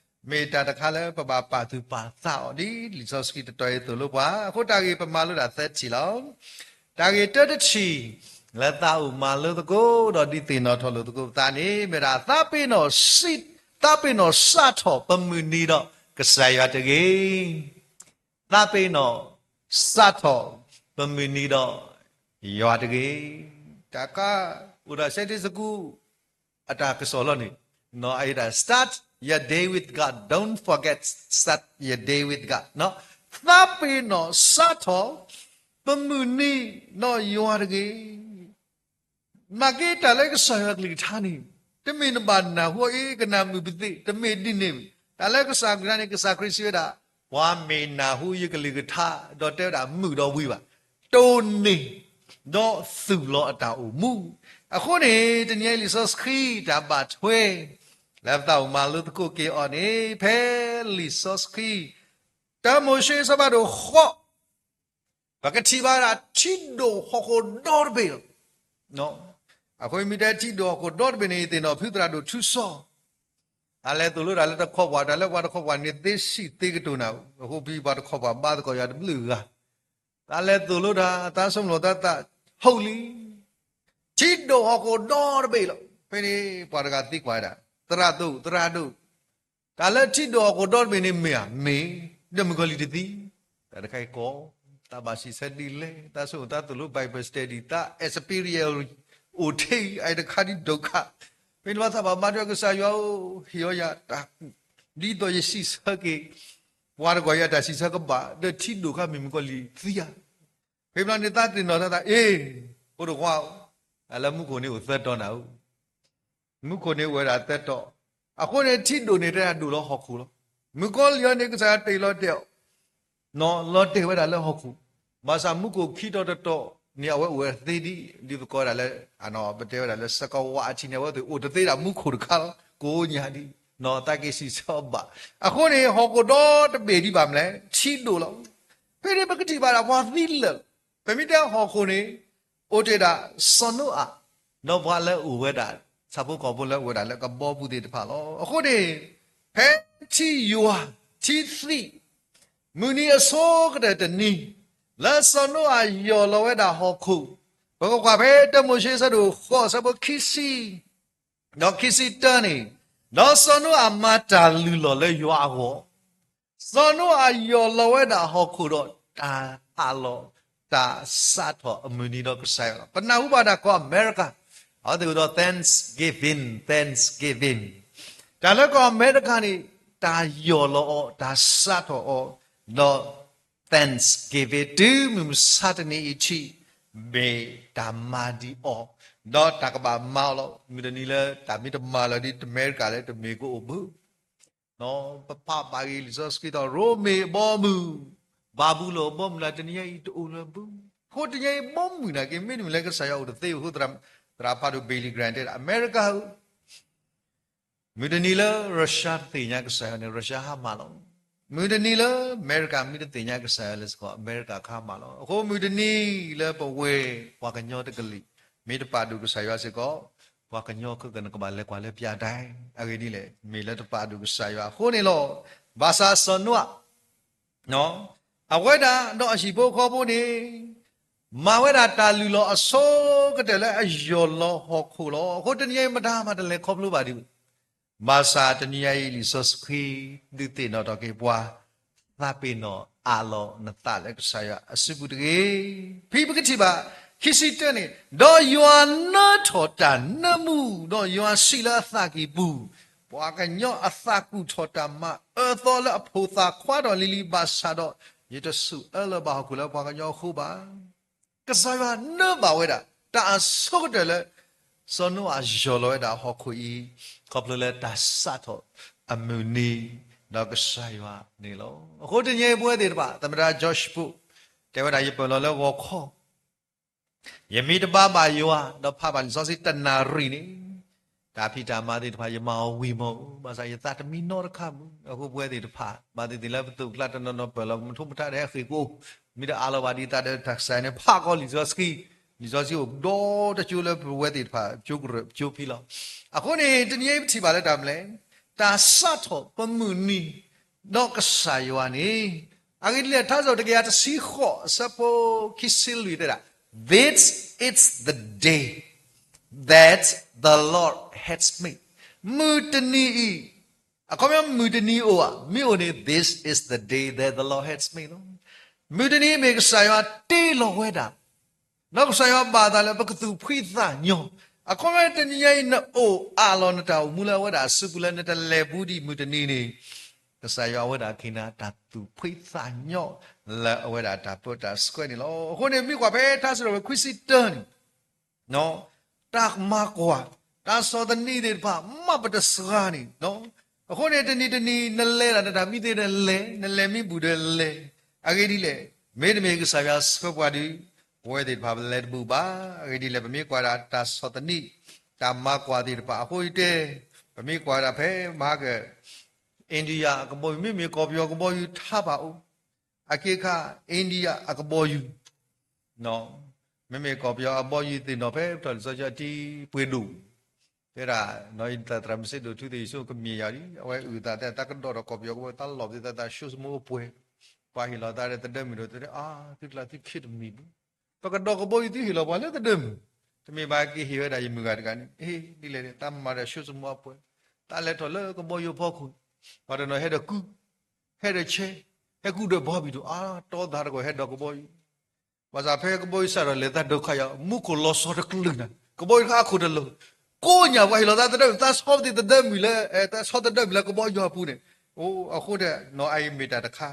နီၣ်, တၢ်သ့ၣ်နီၣ်အကျါ မ့ၢ်တၢ်တခါလၢပဘၣ်ပာ်သူၣ်ပာ်သးအီၤ ဒ်လံာ်စီဆှံတတီၤအံၤသိၣ်လိပှၤ. အဃိတၢ်ဂ့ၢ်ပမၤလိဒၣ်သၢထံၣ်လီၤ. တၢ်ဂ့ၢ်တၢတထံၣ် လၢသးအိၣ်မၤလိသကိး ဒီးဒုးသ့ၣ်နီၣ်ထီၣ်လိာ်သကိးပသးန့ၣ် မ့ၢ်ဒၣ် သးပ့ၤနီၣ်စံး, သးပ့ၤနီၣ်စးထီၣ်ပမုၢ်နံၤဒီးကစၢ်ယွၤတဂ့ၤ. သးပ့ၤနီၣ်စးထီၣ်ပမုၢ်နံၤဒီးယွၤတဂ့ၤ. တၢ်ကါအိၣ်ဒီး Sunday School အတၢ်ကစီၣ်လီၤန့ၣ်, အအံၤဒၣ် start your day with God, don't forget, start your day with God. သးပ့ၤနီၣ်စးထီၣ်ပမုၢ်နံၤဒီးယွၤတဂ့ၤ. မၤက့ၤတၢ်လၢကစၢ်ယွၤကလုၢ်ကထါန့ၣ် တမ့ၢ်နဘၣ်နၢ်ဟူအီၤ အ့ ကနၣ်မုာ်ပသ့ၣ်, တမ့ၢ်ဒ်န့ၣ်. တၢ်လၢကစၢ်ကလုၢ်ကထါန့ၣ် ကစၢ်ခရံာ်စံးဝဲဒၣ်, ပှၤမ့ၢ်နၢ်ဟူယကလုၢ်ကထါ ဒီးတဲဝဲဒၣ်မုာ်ဒီးဝံၤဘၣ်, တိၢ်န့ၢ်ဒီးသူၣ်လီၤအတၢ်အိၣ်မူ. အဃိန့ၣ် တနံၤအံၤလံာ်စီဆှံတၢ်ဘၣ်ထွဲ လၢပသးအိၣ်မၤလိသကိးက့ၤအီၤန့ၣ် ဖဲလံာ်စီဆှံ တၢမိၤၡ့အဆၢဖးဒိၣ်ဃိး ပကထံၣ်ဘၣ်ဒၣ်ထံဒိၣ်ဟီၣ်ခိၣ်ဒီတဘ့ၣ်လီၤ. အဃိမ့ၢ်တဲထံဒိၣ်ဟီၣ်ခိၣ်ဒီတဘ့ၣ်န့ၣ် ယသ့ၣ်နီၣ်ဖုသရၣ်ဒိၣ်ထူစီၤ, တၢ်လဲၤသိၣ်လိတၢ်လၢတခီပှၤ, တၢ်လၢပှၤတခီပှၤန့ၣ် သ့စံးသ့ကတိၤနၤ, အဃိဖဲပှၤတခီပှၤဘါသကိးယၤတဘျုးဂၤ, တၢ်လဲၤသိၣ်လိတၢ် တၢ်ဆိကမိၣ်သးသး ဟီၣ်လံ ထံဒိၣ်ဟီၣ်ခိၣ်ဒီတဘ့ၣ်လီၤ. ဖဲန့ၣ် ပှၤတဂၤသံကွၢ်ဝဲဒၣ်, သရၣ်ဒိၣ်, သရၣ်ဒိၣ်, တၢ်လၢထံဒိၣ်ဟီၣ်ခိၣ်ဒီတဘ့ၣ်န့ၣ်မ့ၢ်ဧါ, မ့ၢ်, ဒီးမုၣ်ကီၤလံၢ်တသံ, တၢ်တခါအံၤကိး, သးဘၣ်စံးဆၢဒ်လဲၣ်, သးဆိကမိၣ်သးသိၣ်လိ Bible study, သး experience အိၣ်ထဲအံၤတခါဒ်ဒိၣ်ခါ, မ့ၢ်လၢသးဘၣ်မၤဒ်ကစၢ်ယွၤဧၢ, ဟ့ၣ်အီယၤတၢ်ကူၣ်, ဒ်သိးယစံးဆၢက့ၤ, ပှၤတဂီၤယၤတၢ်စံးဆၢကဘၣ်, ဒီးထံဒိၣ်ခါမ့ၢ်မုၣ်ကီၤလံၢ်သံဧါ. ဖဲဘျီန့ၣ်သးသ့ၣ်နီၣ်ထီၣ်သး အ့, ဖိတခွါဧၢ, တၢ်လၢမူခိၣ်န့ၣ်အိၣ်သၢတီၤနၤဧၢ, မူခိၣ်န့ၣ်အိၣ်ဝဲဒၣ်သၢတီၤ, အဃိန့ၣ် ထံဒိၣ်န့ၣ်တဲဒၣ်ဒိၣ်လၢဟီၣ်ခိၣ်လီၤ. မုၣ်ကီၤလံၢ်အံၤန့ၣ် ကစၢ်ယွၤတ့ၢ်လီၤတဲာ်အီၤ, လီၤတဲာ်ဝဲဒၣ်လၢဟီၣ်ခိၣ်, ဘၣ်ဆၣ်မူခိၣ်ခံတီၤတတီၤန့ၣ် အဝဲအိၣ်ဝဲသ့ဒ်, ဒ်ပကိးဝဲဒၣ်လၢ, ပတဲဝဲဒၣ်လၢ စကဝါ အထံန့ၣ် အဝဲသ့ၣ်အိၣ်တသ့ဒၣ်မူခိၣ်တခါလီၤ, ကိးညါဒ်, သးက့ၤစံးဆၢဘၣ်. အဃိန့ၣ် ဟီၣ်ခိၣ်ဒီတဘ့ၣ်ဒ်ဘၣ်မနုၤလဲၣ်, ထံဒိၣ်လီၤ. ဖဲန့ၣ်ပကထံၣ်ဘၣ်ဒၣ်ပှၤသံလၢာ်, ပမ့ၢ်တဲဟီၣ်ခိၣ်န့ၣ် အိၣ်တ့ၢ်ဒၣ်စီၤနိအၤ, ဒီးပှၤလၢအိၣ်ဝဲဒၣ်, ဆၣ်ဖိကီၢ်ဖိလၢအိၣ်ဝဲဒၣ်လၢကဘီပူၤသ့ၣ်တဖၣ်လီၤ. အဃိန့ၣ်, ဖဲထံယွၤ, ထံသံး, မုၢ်နံၤအဆိကတၢၢ်တနံၤ, လၢစီၤနိအၤယီၢ်လီၤဝဲဒၣ်ဟီၣ်ခိၣ်, ပကကွၢ်ဖဲတၢမိၤၡ့အဆၢဒိၣ်ဃိးအဆၢဖိခံဆံ ဒီးခံဆံတၢန့ၣ်, ဒီးစီၤနိအၤမၤတၢ်လုၢ်လီၢ်လၢယွၤအဂီၢ်, စီၤနိအၤယီၢ်လီၤဝဲဒၣ်ဟီၣ်ခိၣ်ဒီးတၢ်ဟးလီၤ, တၢ်စးထီၣ်အမုၢ်နံၤဒီးကစၢ်ယွၤလီၤ. ပနၢ်ဟူဘၣ်တၢ်ကီၢ်အမဲရကၤ, အဝဲသ့ၣ်အိၣ်ဒီး Thanksgiving, Thanksgiving, တၢ်လၢကီၢ်အမဲရကၤန့ၣ်, တၢ်ယီၢ်လီၤအီၤ, တၢ်စးထီၣ်အီၤ, ဒီး Thanksgiving တုၤမုၢ်မဆါတနံၤအံၤထံး, မ့ၢ်တၢ်မၤဒံးအီၤ, ဒီးတၢ်ကဘၣ်မၤအီၤလီၤ. မုၢ်တနံၤလၢတၢ်မ့ၢ်တမၤလၢၤဒ်တမဲရကၤလၢတမ့ၢ်ကအိၣ်ဘၣ် ပဖးဘၣ်ဂ့ၤလံာ်စီဆှံဒီး ရိမ့ၤအဘီအမုၢ်, ဘၤဘူလိၣ်အဘီအမုၢ်လၢတနံၤညါအံၤတအိၣ်လၢၤဘၣ်. အဃိတနံၤညါအံၤ ဘီမုၢ်နာ်က့ မ့တမ့ၢ်လၢကစၢ်ယွၤအိၣ်တသ့ဘၣ်အဃိ သရၣ်ဖးဒိၣ် Billy Graham တဲဒၣ် အမဲရကၤဧၢ, မုၢ်တနံၤလၢ Russia တသ့ၣ်ညါကစၢ်ယွၤန့ၣ် Russia ဟါမၢ်လီၤ. မုၢ်တနံၤလၢ အမဲရကၤမ့ၢ်တသ့ၣ်ညါကစၢ်ယွၤလၢစ့ၢ်ကီး အမဲရကၤကဟါမၢ်လီၤ. အဃိမုၢ်တနံၤလၢပဝဲပှၤကညီတကလုာ် မ့ၢ်တပာ်ဒိၣ်ကစၢ်ယွၤစ့ၢ်ကီး ပှၤကညီခဲကနံၣ် ကဘၣ်လဲၤကွၢ်လၢပျးဒဲး အဂ့ၢ်ဒ်လဲၣ် မ့ၢ်လၢတပာ်ဒိၣ်ကစၢ်ယွၤအဃိန့ၣ်လီၤ. ဘၣ်ဆၣ်စီၤနိအၤ အဝဲဒၣ်ဒီးအဟံၣ်ဖိဃီဖိန့ၣ် မၤဝဲဒၣ်တၢ်လုၢ်လီၤအဆိကတၢၢ်လၢအယီၢ်လီၤဟီၣ်ခိၣ်လီၤ. အဃိတနံၤညါအံၤမတၤမးတလဲၤခီဖျိဘၣ်ဒံးဘၣ်. ဘၣ်ဆၣ်တနံၤညါအံၤလံာ်စီဆှံဒုးသ့ၣ်နီၣ်ထီၣ်က့ၤပှၤ သးပ့ၤနီၣ်အးလီၤနသးလၢကစၢ်ယွၤအစုပူၤတဂ့ၤ. ဖဲပကထံၣ်ဘၣ် ခံဆံတၢန့ၣ်, ဒီးယွၤနၢထီၣ်တၢ်နၢမူ, ဒီးယွၤစံးလၢအသးကံၢ်ပူၤ, ပှၤကညီအသးကူၣ်ထီၣ်တၢ်မၤအၢသီလၢအဖိသၣ်ခွါထီၣ်လံၤလံၤဘၣ်ဆၣ်ဒီး, ယတဆိၣ်အၢလၢၤဘၣ်ဟီၣ်ခိၣ်လၢပှၤကညီအဃိဘၣ်. ကစၢ်ယွၤနၢဘၣ်ဝဲဒၣ် တၢ်အဆိကတၢၢ်လၢ စီၤနိအၤယီၢ်လီၤဝဲဒၣ်ဟီၣ်ခိၣ်အံၤ, ခီဖျိလၢတၢ်စးထီၣ်အမုၢ်နံၤ ဒီးကစၢ်ယွၤန့ၣ်လီၤ. အဃိတနံၤအံၤပဝဲသ့ၣ်တဖၣ် သမ္မတ George Bush တဲဝဲဒၣ် ယပၢၢ်လီၤလၢဂီၤခီ ယမ့ၢ်တဘါဘၣ်ယွၤ ဒီးဖးဘၣ်လံာ်စီဆှံတနၣ်ရံၣ်န့ၣ်, တၢ်ဖံးတၢ်မၤသ့ၣ်တဖၣ် ယမၤအီၤဝံၤမီၢ်, ဘၣ်ဆၣ်ယသးတမံနီတခါမုၢ်. အဃိပဝဲသ့ၣ်တဖၣ် ဘၣ်သ့ၣ်သ့ၣ်လၢပသိးပကျါတနီၤနီၤပၢၢ်လီၤ မထိမတၤဒီးဟဲဃ့ၢ်ကအိၣ်, မ့ၢ်တအးလီၤဘၣ်ဒ်သးဒီးတၢ်ကစၢ်န့ၣ် ဖးကီးလံာ်စီဆှံ, လံာ်စီဆှံအိၣ်ဒီတကၠိလၢပဝဲသ့ၣ်တဖၣ်ကၠိကရၢၢ်ကၠိဖံလီၤ. အဃိန့ၣ် တနံၤအံၤပထံၣ်ဘၣ်လၢတၢ်မနုၤလဲၣ်, တၢ်စးထီၣ်ပမုၢ်နံၤ ဒီးကစၢ်ယွၤန့ၣ်, အဂ့ၢ်ဒ်လဲၣ် ထါစံးထီၣ်တကယၤတဆံဃိး အဆၢဖိခံဆံလွံၢ်တဲဒၣ်, This is the day that the Lord has made. မုၢ်တနံၤအံၤ, အခီပညီမုၢ်တနံၤအိၣ်ဧါ, မ့ၢ်အိၣ်န့ၣ် this is the day that the Lord has made လီၤ. မုၢ်တနံၤမ့ၢ်ကစၢ်ယွၤတ့လီၤဝဲဒၣ် ဒီးကစၢ်ယွၤဘၣ်သးလၢပကသူၣ်ဖှံသးညီ, အခီပညီတနံၤညါအံၤ နအိၣ်အးလီၤနတၢ်အိၣ်မူလၢအဝဲဒၣ်အစုပူၤလၢနတလဲၤဘူးဒံးမုၢ်တနံၤန့ၣ်, ကစၢ်ယွၤအဝဲဒၣ်ကဟ့ၣ်နၤတၢ်သူၣ်ဖှံသးညီ လၢအဝဲဒၣ်တၢ်ပၢတၢ်ဆှၢန့ၣ်လီၤ. အဃိန့ၣ် မ့ၢ်ကွၢ်ဖဲထါစံးထီၣ်ပတြၢၤခွံဆံတၢန့ၣ် တၢ်မၤကွၢ်, တၢ်ဆီၣ်သနံးသ့ၣ်တဖၣ် မ့ၢ်ပတစှၤန့ၣ်, အဃိန့ၣ် တနံၤတနံၤ နလဲၤဒၣ်နတၢ်မံသ့ၣ်ဒီးလဲၤ, နလဲၤမံဘူၣ်ဒီးလဲၤ, အဂ့ၢ်ဒ်လဲၣ်, မ့တမ့ၢ်ကစၢ်ယွၤဆှၢပှၤဒီး ပဝဲသ့ၣ်တဖၣ်ပလဲၤတဘူးဘၣ်. အဂ့ၢ်ဒ်လဲၣ် ပမ့ၢ်ကွၢ်ဒၣ်တၢ်ဆီၣ်သနံး, တၢ်မၤကွၢ်သ့ၣ်တဖၣ်အဃိယတဲ, ပမ့ၢ်ကွၢ်ဒၣ်ဖဲမဟါက India အကဘီယူၤ မ့မ့ၢ်ကီၢ်ပယီၤကဘီယူၤထါဘၣ်အိၣ်, အခ့အခါ India အကဘီယူၤ မ့မ့ၢ်ကီၢ်ပယီၤအဘီယူၤသ့ၣ်နီၣ်ဖဲပထီၣ်လံာ်စီဆှံအတံၤပှ့ၤဒိၣ်, တဲဒၣ်, သရၣ်မုၣ်စ့ဒိၣ်ထူသ့ၣ် ယဆိကမိၣ်ကမျၢၢ်ယၤဒ် အဝဲအုၣ်သးသ့ၣ် တၢ်ကဒီးဒီးကီၢ်ပယီၤကဘီယူၤ တၢ်လီၢ်သ့ၣ်သး တၢ်ဆိကမိၣ်အပှဲၤ, ပှၤဟ့ၣ်လီၤသးဒီးသဒၢမုၢ်ဒိၣ်တဲ အါ သုကျါသုခံတမံၤဘၣ်, ပကဒီးကဘီယူၤသုဟ့ၣ်လီၤပှၤလၢသဒၢမုၢ်, တမ့ၢ်ဘၣ်က့ၤဟ့ၣ်ဝဲဒၣ်ယမုၢ်ဂၤတဂၤန့ၣ်, အ့ ဒ်လဲၣ်န့ၣ် တၢ်မၤဒီးဆိကမိၣ်အပှဲၤ, တၢ်လဲၤထီၣ်လၢကဘီယူၤဖီခိၣ်, ပှၤတနီၤဟဲဒီးကု ဟဲဒီးဆဲ, ဟဲကုဒီးဘီဘံၣ်ဒိၣ် အါ တီသးတကီၢ်ဟဲဒီးကဘီယူၤ, ဘၣ်ဆၣ်ဖဲကဘီယူၤစးထီၣ်လဲၤသးဒိးခါယၤ မူခိၣ်လီၤဆီတကလုာ်နၤ ကဘီယူၤတခါအခိၣ်တလီၤ, ကိးညါပှၤဟ့ၣ်လီၤသးသဒၢမုၢ် သးဆီသဒၢမုၢ်လၢ သးဆီသဒၢမုၢ်လၢကဘီယူၤအပူၤန့ၣ်, အဃိဒီး နီၢ်အအံၤမ့ၢ်တၢ်တခါ,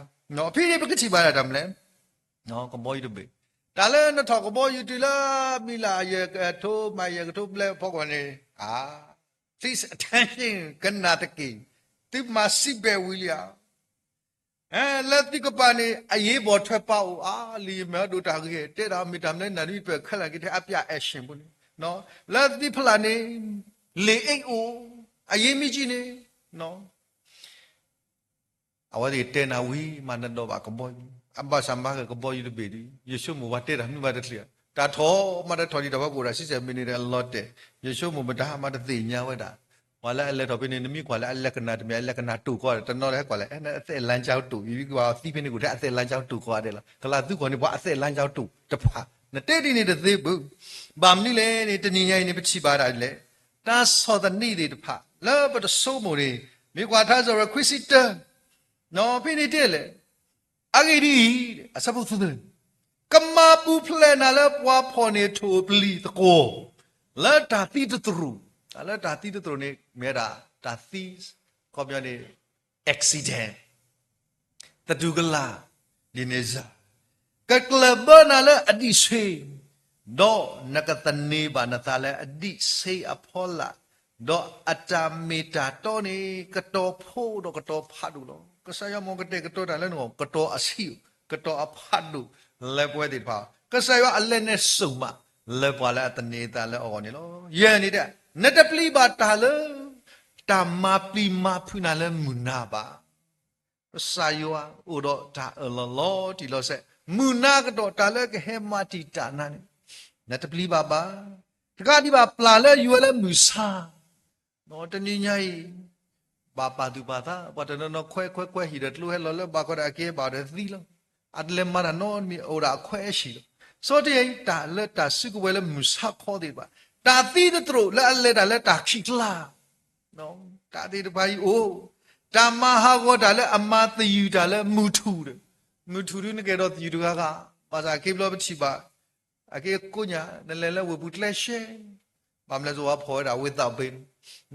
ဖဲန့ၣ်ပကထံၣ်ဘၣ်ဒၣ်တၢ်မနုၤလဲၣ်, ကဘီယူၤတဘ့ၣ်, တၢ်လၢနထီၣ်ကဘီယူၤတုၤလၢ မံလၢယဲၢ်ကထိ မံယဲၢ်ကထိဘျဲၣ်အဖီခိၣ်န့ၣ်, အါ please attention ကနၣ်တက့ၢ်, သုမၤစံးဘဲးဝံၤလံဧါ လၢသုကပၤန့ၣ် အရေးပေါ်ထွက်ပေါက်အိၣ် အါ လံာ်ယမဲာ်ဒိၣ်တၢ်ဂ့ၢ် တဲဒၣ်မ့ၢ်တၢ်မနုၤနၢ်ဒ်ပၢၢ်ခဲလၢာ်က့ၤထဲအပျး action ပူၤန့ၣ်, လၢသုဖျၢၣ်န့ၣ် လေအိတ်အိၣ် အရေးမကြီးန့ၣ်, အဝဲသ့ၣ်တဲနၤဝံၤမး နဒိးဘၣ်ကဘီယူၤ, အဘၣ်ဆၣ်မၤကကဘီယူၤတဘ့ၣ်ဒီး ယဆိကမိၣ်ပှၤတဲတၢ်မနုၤမးတချုး, တၢ်ထီၣ်မးတၢ်ထီၣ်ဒံး တၢ်ဝဲကအိၣ်ဒၣ် ဆံဆဲၣ်မံးနံး အလီၤတဲာ်, ယဆိကမိၣ်မတၤမးတသ့ၣ်ညါဝဲဒၣ်, ပှၤလၢအလဲၤထီၣ်ဖဲန့ၣ် နမ့ၢ်ကွၢ်လၢအလဲၤကနၣ်တမ့ၢ် အလဲၤကနၣ်တိာ်ကီး တနီၤလၢဟဲကွၢ်လၢ အသဲလၢကၠီတိာ် ယဝံၤကွၢ်သံဖဲန့ၣ် ကအိၣ်ထဲအသဲလၢကၠီတိာ်ကီးဒဲးလီၤ, ကလၢ်သုဂီၢ်န့ၣ် ပှၤအသဲလၢကၠီတိာ်တဖၣ် နတဲဒ်န့ၣ်တသ့ဘၣ်, ဘၣ်မနုၤလဲၣ်န့ၣ် တနံၤညါအံၤန့ၣ် ပထံၣ်ဘၣ်ဒၣ်လဲၣ်, တၢ်ဆီၣ်သနံးသ့ၣ်တဖၣ် လၢပတဆိကမိၣ်န့ၣ် မ့ၢ်ကွၢ်ထါစၢ်ရၢခွံဆံတၢ, ဖဲန့ၣ်တဲလဲၣ်, အဂ့ၢ်ဒ်အံၤ, အဆၢဖိသၢ, ကမၤပူၤဖျဲးနၤလၢပှၤဖီၣ်န့ၢ်ထိၣ်ပျံၤသကိး, လၢတၢ်သံတသရိာ်, လၢတၢ်သံတသရိာ်န့ၣ် မ့ၢ်ဝဲဒၣ်တၢ်သံ, ခီပညီန့ၣ် accident, သတူၢ်ကလာ်, ဒ်န့ၣ်စ့ၢ်, ကကျၢၢ်ဘၢနၤလၢအဒံးဆှ့, ဒီးနကသန့ၤဘၣ်နသးလၢအဒံးဆှ့အဖီလာ်, ဒီးအတၢ်မ့ၢ်တၢ်တီန့ၣ် ကတီၤဖှိၣ်ဒီးကတီၤဖးဒိၣ်လီၤ. ကစၢ်ယွၤမ်ကတဲာ်ကတီၤတၢ်လၢနဂီၢ် ကတီၤအဆံး, ကတီၤအဖးဒိၣ်လၢပဝဲသ့ၣ်တဖၣ်, ကစၢ်ယွၤအလဲၤနုာ်စိာ်မး လၢပှၤလၢအသန့ၤအသးလၢအဂီၢ်န့ၣ်လီၤ. ယဲၢ်န့ၣ်တဲ, နတပျံၤဘၣ်တၢ်လၢ တၢ်မၤပျံၤမၤဖုးနၤလၢမုၢ်နၤဘၣ်. ကစၢ်ယွၤအိၣ်ဒီးတၢ်အၢၣ်လီၤလီၤတံၢ်လီၤဆဲး, မုၢ်နၤကဒီးတၢ်လၢကဟဲမၤတံာ်တာ်နၤန့ၣ်, နတပျံၤဘၣ်ဘၣ်. တဂၤဒံးဘၣ်ပျၢ်လၢယွၤလၢမုၢ်ဆါ, တနံၤညါအံၤ ဘၣ်ပာ်သူၣ်ပာ်သး, ပှၤတနီၤနီၤခွဲးခွဲးခွဲးဟံၣ်ဒီးကျိဟဲလီၤလၢဘၣ်ဃီဒီးအကဲဘၣ်ဒီးသံလီၤ. အတလဲၤမၤတၢ်နီတမံၤ အိၣ်ဒၣ်အခွဲးအဟံၣ်လီၤ. စီၤတယံၤတၢ်လၢတၢ်စုကဝဲၤလၢမုၢ်ဆါခီသ့ၣ်တဖၣ်, တၢ်သံတတြိာ်လၢအလဲၤတၢ်လၢတၢ်ခံးကျါ တၢ်သ့ၣ်တဖၣ်အံၤအိၣ်, တၢ်မၤဟးဂီၤတၢ်လၢအမၤသယုၢ်တၢ်လၢမုၢ်ထူၣ်ဒီး, မုၢ်ထူၣ်ဒုနကဲဒီးသယုၢ်တဂၤဂၤ, ဘၣ်ဆၣ်ခ့ဘျီပထံၣ်ဘၣ်, အက့ကိညၣ် နလဲၤလၢဝ့ၢ်ပူၤကျဲရှဲ, ဘၣ်မလဲၤစိဝဲဖီၣ်ဝဲဒၣ် ဝ့သးဘ့ၣ်,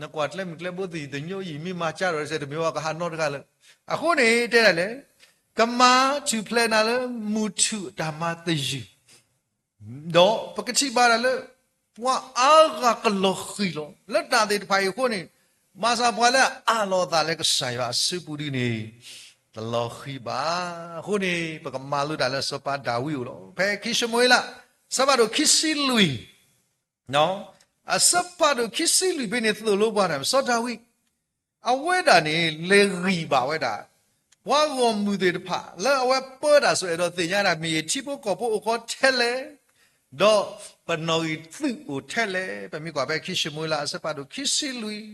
နကွၢ်ကျဲမုၢ်ကျဲဘိသယုၢ်တညိအံၤ မ့ၢ်မၤကၢ်ဒီးစဲးတမ့ၢ်ဝဲကဟးနီတဂၤလၢ, အဃိန့ၣ်တဲဒၣ်လဲၣ်, ကမၤထူၣ်ဖျဲးနၤလၢမုၢ်ထူၣ်တၢ်မၤသယုၢ် ဒီးပကထံၣ်ဘၣ်ဒၣ်လၢ ပှၤအါဂၤကလီၤဃံၤလီၤ လၢတၢ်သ့ၣ်တဖၣ်အံၤအဃိန့ၣ်, ဘၣ်ဆၣ်ပှၤလၢအအးလီၤအသးလၢကစၢ်ယွၤအစုပူၤဒ်န့ၣ် တလီၤဃံၤဘၣ်. အဃိန့ၣ် ပကမၤလိတၢ်လၢစီၤပၤဒၤဝံးအအိၣ်လီၤ. ဖဲခံၡမူၤအ့လး အဆၢဖးဒိၣ်ခံဆံလွံၢ်, အဆၢဖးဒိၣ်ခံဆံလွံၢ်ဖဲန့ၣ်သိၣ်လိပှၤန့ၣ် စီၤဒၤဝံး အဝဲဒၣ်န့ၣ် လဲၤဂံၢ်ဘၣ်ဝဲဒၣ် ပှၤဂီၢ်မုၢ်သ့ၣ်တဖၣ် လၢအဝဲပၢတၢ်ဆိၣ်အဲၣ်ဒိးသ့ၣ်ညါဒၣ်မ့ၢ်ဂ့ၤ ထံဖိကီၢ်ဖိအိၣ်ဃီထဲလဲၣ်, ဒီးပနီၣ်ဂံၢ်သုးအိၣ်ထဲလဲၣ်. ပမ့ၢ်ကွၢ်ဖဲခံၡမူၤအ့လး အဆၢဖးဒိၣ်ခံဆံလွံၢ်,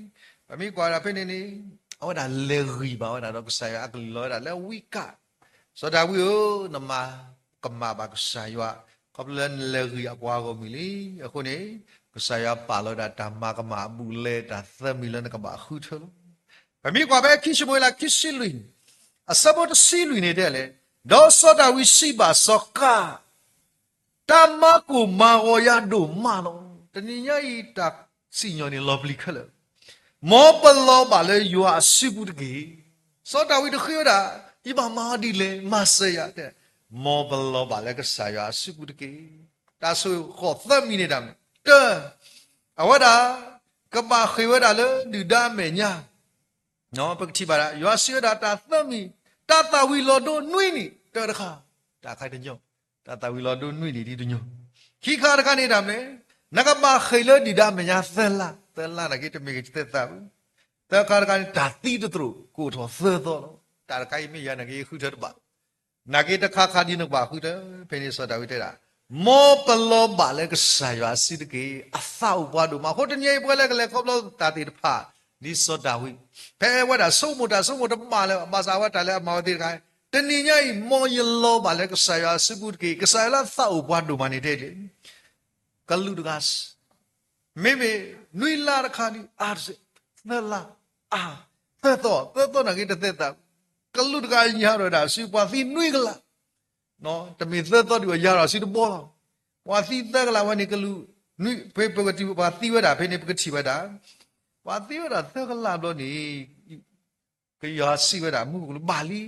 ပမ့ၢ်ကွၢ်ဒၣ်ဖဲန့ၣ်န့ၣ် အဝဲဒၣ်လဲၤဂံၢ်ဘၣ်ဝဲဒၣ်ဒီးကစၢ်ယွၤအကလုၢ်လီၤဝဲဒၣ်လၢဝံကၣ်, စီၤဒၤဝံးဧၢ, နမၤကမၣ်ဘၣ်ကစၢ်ယွၤ, ခီဖျိလၢနလဲၤဂံၢ်အပှၤဂီၢ်မုၢ်လံ. အဃိန့ၣ် ကစၢ်ယွၤပာ်လီၤဝဲဒၣ်တၢ်မၤကမၣ်အဘူးအလဲတၢ်သၢမံၤလၢနကဘၣ်ဃုထၢလီၤ. ပမ့ၢ်ကွၢ်ဖဲခံၡမူၤအ့လးခံဆံလွံၢ်န့ၣ် အဆၢဖိတဆံလွံၢ်န့ၣ်တဲလဲၣ်, ဒီးစီၤဒၤဝံးစံးဘၣ်စီၤကၤ တၢ်မၤကိၢ်မၤဂီၤယၤဒိၣ်မးလီၤ. တနံၤညါအံၤတၢ်စံၣ်ညီၣ်န့ၣ်လီၤပျံၤခဲလၢာ်, မ်ပလီၤဘၣ်လၢယွၤအစုပူၤတက့ၢ်. စီၤဒၤဝံးတဃ့ဝဲဒၣ် ယဘၣ်မၤအီၤဒ်လဲၣ် မၤစၢၤယၤတဲ, မ်ပလီၤဘၣ်လၢကစၢ်ယွၤအစုပူၤတက့ၢ်. တၢ်ဆိၣ်ဃီၤသၢမံၤန့ၣ်တၢ်မ့ၢ်, တၢ, အဝဲဒၣ် ကဘၣ်ဃ့ၢ်ဝဲဒၣ်လၢဒုၣ်ဒါအမဲာ်ညါ ပကထံၣ်ဘၣ်ဒၣ် ယွၤစံးဝဲဒၣ်တၢ်သၢမံၤ, တၢ်သၣ်ဝံၤလီၤဒိနွံနံၣ် တၢတခါ, တၢ်ခါတညီ, တၢ်သၣ်ဝံၤလီၤဒိနွံနံၣ်ဒ်တညီ, ခံခါတခါန့ၣ်တၢ်မ့ၢ်, နကဘၣ်ဃ့ၢ်လၢဒုၣ်ဒါအမဲာ်ညါသၢလါ, သၢလါနာ်က့တမ့ၢ်ကသၢသၣ်ဘၣ်, သၢခါတခါန့ၣ် တၢ်သံတတြိာ်ကအိၣ်ထီၣ်သၢသီလီၤ. တၢ်တခါအံၤမ့ၢ်ယၤနာ်က့ဃုထၢတဘၣ် နာ်က့တခါခါဒ်နကဘၣ်ဃုထၢ, ဖဲန့ၣ်စီၤဒၤဝံးတဲဒၣ်, မ်ပလီၤဘၣ်လၢကစၢ်ယွၤအစုတက့ၢ်. အသးအိၣ်ပှၤဒိၣ်မး, အဃိတနံၤအံၤပဝဲလၢကလဲၤခီဖျိတၢ်သ့ၣ်တဖၣ် ဒ်စီၤဒၤဝံး, ဖဲအဝဲဒၣ်ဆိကမိၣ်တၢ်ဆိကမိၣ်တဘၣ်လၢၤဘၣ်ဆၣ်အဝဲတၢ်လၢအမၤဝဲသ့ၣ်တခါ, တနံၤညါအံၤ မ်ယလီၤဘၣ်လၢကစၢ်ယွၤအစုပူၤတက့ၢ်. ကစၢ်ယွၤလၢအသးအိၣ်ပှၤဒိၣ်မးန့ၣ်တဲဒ် ကလူးတဂၤ မ့မ့ၢ်နွံလါတခါဒ်အါတစဲး, သၢလါ, အါ, သၢသီ, သၢသီနာ်က့တသဲသး, ကလူးတဂၤယၤဒီးဒၣ်စုပှၤသံနွံကလး, တမ့ၢ်သၢသီဒ်အယၤဒီးစုတဘီလီၤ. ပှၤသံသၢကလးဝဲန့ၣ်ကလူး, ဖဲပကထံၣ်ပှၤသံဝဲဒၣ်ဖဲန့ၣ်ပကထံၣ်ဝဲဒၣ်, ပှၤသံဝဲဒၣ်သၢကလးဘျီန့ၣ် ကယွၤစံးဝဲဒၣ်မူကလူးဘၣ်လံ.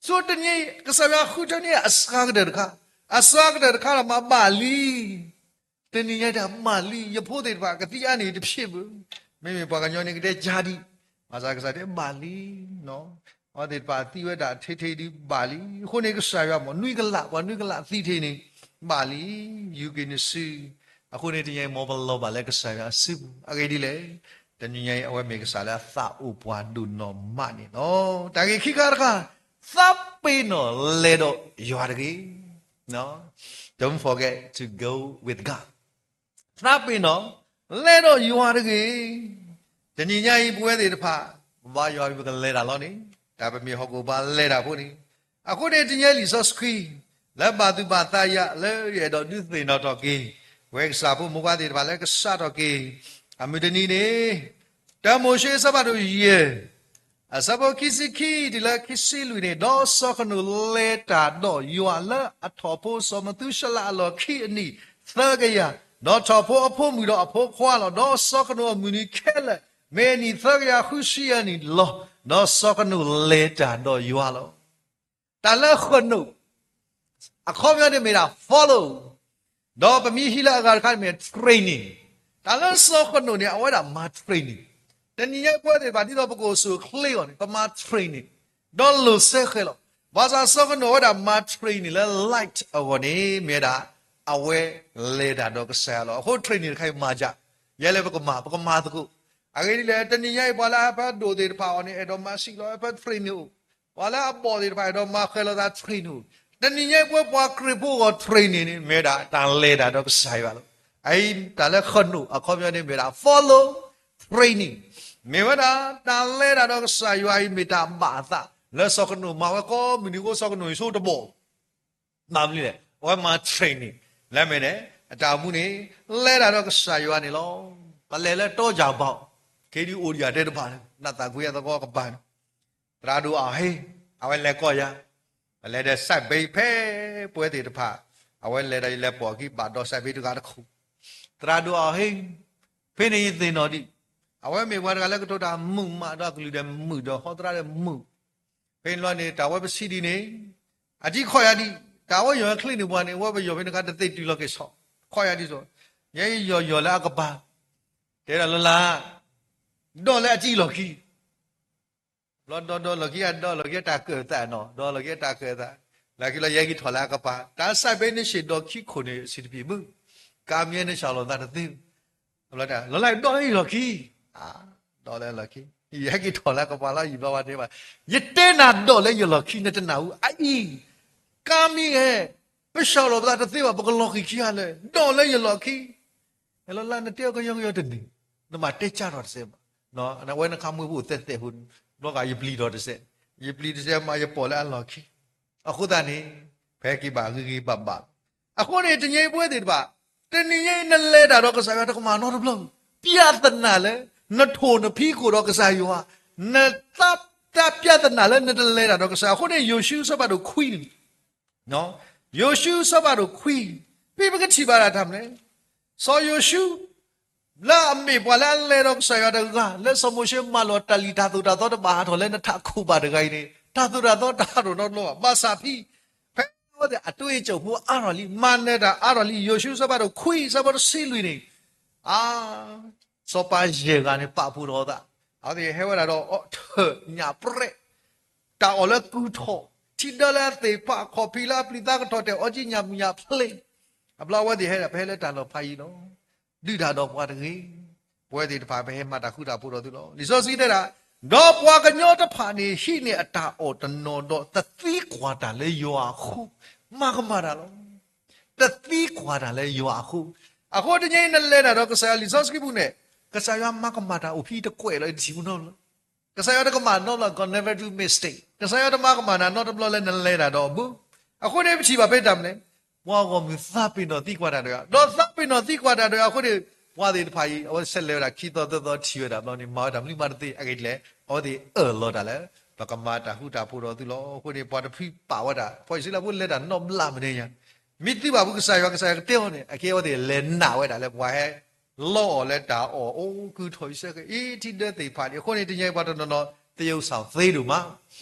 ဆိတနံၤ ကစၢ်ယွၤဃုထၢန့ၢ်အစှၤကတၢၢ်တခါ, အစှၤကတၢၢ်တခါဒီးမၤဘၣ်လံ. တနံၤညါတၢ်ဘၣ်လံ, ယဖိသ့ၣ်တဖၣ်ကသံအါန့ၢ်တဖျ့ဘၣ်, မ့မ့ၢ်ပှၤကညီန့ၣ်ကတဲကၢ်ဒံး, ဘၣ်ဆၣ်ကစၢ်တဲဘၣ်လံ, အဝဲသ့ၣ်တဖၣ်သံဝဲဒၣ်ထဲထဲဒံးဘၣ်လံ. အဃိန့ၣ်ကစၢ်ယွၤမ့ၢ်နွံကလး, ပှၤနွံကလးသံထဲန့ၣ်, ဘၣ်လံ, ယူၤက့ၤနစု, အဃိန့ၣ်တနံၤညါအံၤ မ်ပလီၤဘၣ်လၢကစၢ်ယွၤအစုပူၤအဂ့ၢ်ဒ်လဲၣ်. တနံၤညါအံၤ အဝဲမ့ၢ်ကစၢ်လၢအသးအိၣ်ပှၤဒိၣ်နီၢ်မးန့ၣ်လီၤ. တၢ်ဂ့ၢ်ခံခါတခါ, သးပ့ၤနီၣ်လဲၤဒီးယွၤတဂ့ၤ. Don't forget to go with God. သးပ့ၤနီၣ်, လဲၤဒီးယွၤတဂ့ၤ. တနံၤညါအံၤပဝဲသ့ၣ်တဖၣ်, ပဘါယွၤပကလဲၤတၢ်လီၤန့ၣ်, တၢ်ပမ့ၢ်ဟီၣ်ခိၣ်ဘါလဲၤတၢ်ဖိန့ၣ်, အဃိန့ၣ်တနံၤညါအံၤလံာ်စီဆှံ, လၢဘၣ်သူၣ်ဘၣ်သးယၤလၢယအဲၣ်ဒိးဒုးသ့ၣ်နီၣ်ထီၣ်က့ၤ, ပဝဲကစၢ်ဖိမိၢ်ပှၢ်သ့ၣ်တဖၣ်လၢကစးထီၣ်က့ၤ, အမုၢ်တနံၤန့ၣ်, တၢမိၤၡ့အဆၢဖးဒိၣ်ယဲၢ် အဆၢဖိခံဆံခံတုၤလၢခံဆံလွံၢ်န့ၣ်, ဒီးစီၤကနိးလဲၤတၢ်ဒီးယွၤလၢအထီၣ်ဖိစီၤမသူၤၡလးအလီၢ်ခံအနံၣ်သၢကယၤ, ဒီးထီၣ်ဖိအဖိမုၣ်ဒီးအဖိခွါလီၤ. ဒီးစီၤကနိးအမုၢ်နံၤခဲလၢာ် မ့ၢ်အနံၣ်သၢကယၤဃုဆံယဲၢ်နံၣ်လီၤ. ဒီးစီၤကနိးလဲၤတၢ်ဒီးယွၤလီၤ. တၢ်လၢကနိး အခီပညီန့ၣ်မ့ၢ်ဒၣ် follow, ဒီးပမ့ၢ်ဟံးလၢအဂၤတခါန့ၣ်မ့ၢ် training, တၢ်လၢစီၤဃနိၣ်န့ၣ် အဝဲဒၣ်မၤ training. တနံၤညါပဝဲသ့ၣ်တဖၣ် ဒ်သိးပကအိၣ်ဆူၣ်အိၣ်ချ့အီၤန့ၣ် ပမၤ training ဒီးလိာ်စဲဃဲၤလီၤ. ဘၣ်ဆၣ်စီၤဃနိၣ်အဝဲဒၣ်မၤ training လၢ light အဂီၢ်န့ၣ် မ့ၢ်ဝဲဒၣ် အဝဲလဲၤတၢ်ဒီးကစၢ်ယွၤလီၤ. အဃိ training တခါအံၤမၤဒ်လဲၣ်, ယဲလၢပကမၤ ပကမၤသကိး. အဂ့ၢ်ဒ်လဲၣ် တနံၤညါအံၤ ပှၤလၢအဖးဒိၣ်သ့ၣ်တဖၣ်အီၤန့ၣ် အဲၣ်ဒိးမၤစံၣ်လီၤ အဖး training အိၣ်, ပှၤလၢအဘီၣ်သ့ၣ်တဖၣ် အဲၣ်ဒိးမၤဃဲၤလီၤသး training အိၣ်. တနံၤညါအံၤ ပဝဲပှၤခရံာ်ဖိအဂီၢ် training န့ၣ် မ့ၢ်ဝဲဒၣ်တၢ်လဲၤတၢ်ဒီးကစၢ်ယွၤလီၤ. အအံၤတၢ်လၢဃနိၣ်အခီပညီန့ၣ် မ့ၢ်ဝဲဒၣ် follow training, မ့ၢ်ဝဲဒၣ်တၢ်လဲၤတၢ်ဒီးကစၢ်ယွၤအံၤ မ့ၢ်တၢ်ဘၣ်အသး လၢစီၤဃနိၣ်မၤဝဲကိးမုၢ်နံၤအဃိ စီၤဃနိၣ်အံၤဆိတဘီၣ် မၤမနုၤလဲၣ်, အဝဲမၤ training လၢမ့ၢ်န့ၣ် အတၢ်အိၣ်မူန့ၣ် လဲၤတၢ်ဒီးကစၢ်ယွၤန့ၣ်လီၤ. ပလဲၤလၢတီယၢ်ဘၣ်, ခ့ဒံအိၣ်ဒံးယၤတဲတဘၣ်လၢ နသးကွံအသကိးကပၤန့ၣ် သရၣ်ဒိၣ်အဟ့ၣ် အဝဲလဲၤကိးယၤ, ပလဲၤဒီး စဲးဘ့ဖဲ ပဝဲသ့ၣ်တဖၣ် အဝဲလဲၤဒီးယလဲၤပိာ်အခံဘၣ်ဒီး စဲးဘ့တဂၤတခိၣ်, သရၣ်ဒိၣ်အဟ့ၣ်, ဖဲန့ၣ်ယသ့ၣ်နီၣ်ဒံး, အဝဲမ့ၢ်ပှၤတဂၤလၢကတိၤတၢ်မုာ်မး ဒီးအကလုၢ်ဒီးမုာ်ဒီးဟီသရၣ်ဒီးမုာ် ဖဲန့ၣ်လီၤန့ၣ် တၢ်ဝဲပဆံးဒ်န့ၣ် အတံၤခီၣ်ယၤဒံး, တၢ်ဝဲယီၤချ့န့ၢ်ပှၤန့ၣ် အဝဲပယီၤဖဲန့ၣ်ခါတသ့တုၤလီၤက့ၤဆီ, ခီၣ်ယၤဒ်သိး, ယဲယီၤယီၤလၢအကပၤ, တဲဒၣ်လၢလၢ, ဒီးလၢအတံၤလီၢ်ခံ, ဘျီဒီးဒီးလီၢ်ခံအဒီးလီၢ်ခံအတၢ်ကၢၣ်သးနီၤ ဒီးလီၢ်ခံအတၢ်ကၢၣ်သး, လၢခံလီၤယဲက့ၤထီၣ်လၢအကပၤ တၢ်စဲးဘ့န့ၣ်ဆ့ၣ်ဒီးခံခိၣ်န့ၣ် အဆံးတဖျၢၣ်မုၢ်, ကါမံၤန့ၣ်စှၤလီၤသးတသ့ လီၤလၢဒီးလၢယလီၢ်ခံ, ဒီးလၢလီၢ်ခံ, ယဟဲက့ၤထီၣ်လၢကပၤလီၤယံာ်ဘျီဝဲန့ၣ်ဘၣ်, ယတဲနၤဒီးလၢယလီၢ်ခံ နတနာ်အူအအံၤ, ကါမံၤဧၢ, ပစှၤလီၤပသးတသ့ဘၣ် ပကလီၤဃံၤခံဂၤလၢာ် ဒီးလၢယလီၢ်ခံ, ဟဲလီၤလၢနတဲအီၤကယီကယီတန့ၢ်, နဘၣ်တဲကၢ်ထီၣ်တစဲးဘၣ်, အဝဲနခါမွ့ဖိသဲးသဲးဖိန့ၣ်, ဘျီဂၤယပျံၤထီၣ်တစဲး, ယပျံၤတစဲးမးယပိာ်လၢအလီၢ်ခံ အဃိသတးန့ၣ်, ပဟဲက့ၤဘၣ်ဂ့ၤဂ့ၤဘၣ်ဘၣ်, အဃိန့ၣ် တနံၤအံၤပဝဲသ့ၣ်တဖၣ်, တနံၤအံၤနလဲၤတၢ်ဒီးကစၢ်ယွၤ တကမၣ်နီတဘျီ, ပြဿနာလၢ နထိၣ်နဖံးခိၣ်ဒီးကစၢ်ယွၤ, နသးပြဿနာလၢနတလဲၤတၢ်ဒီးကစၢ်ယွၤ, အဃိန့ၣ် ယိၤၡူအဆၢဖးဒိၣ်ခွံန့ၣ်, ယိၤၡူအဆၢဖးဒိၣ်ခွံ, ဖဲပကထံၣ်ဘၣ်ဒၣ်တၢ်မနုၤလဲၣ်, စီၤယိၤၡူ လၢအမ့ၢ်ပှၤလၢအလဲၤဒီးကစၢ်ယွၤတဂၤ, လၢစီၤမိၤၡ့မၤလိာ်တၢ်လံၣ်တၢ်သိၣ်တၢ်သီတဘၣ်ဟးထီၣ်လၢနထးခိၣ်ဘၣ်တဂၤအံၤန့ၣ်, တၢ်သိၣ်တၢ်သီတဟးထီၣ်နီတဘျီဘၣ်, ဘၣ်ဆၣ်ဖဲ ဖဲအဝဲသ့ၣ်အတၢ်အ့ၣ်ကၠိၣ်ဖိအါထီၣ်လံ, မၤနၢၤတၢ်အါထီၣ်လံ, ယိၤၡူအဆၢဖးဒိၣ်ခွံ အဆၢဖိတဆံလွံၢ်န့ၣ်, အါ စီၤပၤယဲၢ်ဂၤန့ၣ် ပာ်ဖှိၣ်ထီၣ်အသး, အဝဲသ့ၣ်ဟဲဝဲဒၣ်ဒီးအီၣ်ထၢၣ်ညၣ်ပြဲး, တၢ်အီၣ်လၢကုၢ်ထီၣ်, ထံဒၢလၢအသ့ၣ်ဖး, ခီၣ်ဖံးလၢအပျံၤသးကထီၣ်တဲာ်အီၣ်ကံညၣ်မုၢ်ညၣ်ဖျ့, အဘျီအဝဲသ့ၣ်ဟဲဒၣ် ပဟဲလၢတၢ်လီၢ်ဖးယံၤလီၤ, ဒုးတၢ်ဒီးပှၤတဂ့ၤ, ပဝဲသ့ၣ်တဖၣ်ပဟဲမၤတၢ်ဃူတၢ်ဖိးဒီးသုလီၤ. လံာ်စီဆှံတဲဒၣ်, ဒီးပှၤကညီတဖၣ်န့ၣ် ဟံးန့ၢ်အတၢ်အီၣ်တနီၤဒီး တသံကွၢ်တၢ်လၢယွၤအဃိ, မၤကမၣ်တၢ်လီၤ. တသံကွၢ်တၢ်လၢယွၤအဃိ, အဃိတနံၤအံၤနလဲၤတၢ်ဒီးကစၢ်ယွၤ လံာ်စီဆှံပူၤန့ၣ်, ကစၢ်ယွၤမၤကမၣ်တၢ်အိၣ်ဖဲတကွဲးလီၤ တထံၣ်ပူၤနီတဘျီ, ကစၢ်ယွၤတကမၣ်နီတဘျီ, God never do mistake, ကစၢ်ယွၤတမၤကမၣ်နၤနီတဘျီလၢနလဲၤတၢ်ဒီးအဘၢ, အဃိန့ၣ် ပထံၣ်ဘၣ်ဖဲတၢ်မနုၤလဲၣ်, ပှၤဂီၢ်မုၢ်သးပ့ၤနီၣ်သံကွၢ်တၢ်ဒီးယွၤ, ဒီးသးပ့ၤနီၣ်သံကွၢ်တၢ်ဒီးယွၤအဃိန့ၣ်, ပှၤသ့ၣ်တဖၣ်အံၤ အဝဲဆဲးလဲၤဝဲဒၣ်ခံသီသၢသီထံၣ်ဝဲဒၣ်ဘျီန့ၣ် မၤဝဲတၢ်မနုၤမးတသ့ အဂ့ၢ်ဒ်လဲၣ်, အဝဲသ့ၣ်အၢၣ်လီၤတၢ်လၢ ပကမၤတၢ်ဃူတၢ်ဖိးဒီးသုလီၤ. အဃိန့ၣ် ပှၤတဖုပာ်ဝဲဒၣ် ပှၤအံၣ်စရ့လးဖိလဲၤတၢ်နီတဘျီမနုၤညါ, မ့ၢ်သုဘၣ်ဖုကစၢ်ယွၤ ကစၢ်ယွၤကတဲအီၤန့ၣ် အကဲအဝဲသ့ၣ်လဲၤနာ်ဝဲဒၣ်လၢပှၤဟဲ လီအီၤလၢတၢ်အီၣ်အိၣ်ကုၢ်ထီၣ်အံၤစဲဃဲ အ့ ထံဒၢသ့ၣ်တဖၣ်န့ၣ်, အဃိန့ၣ် တနံၤအံၤပှၤတနီၤနီၤ သယုံဆောင်သေးဒိၣ်မး,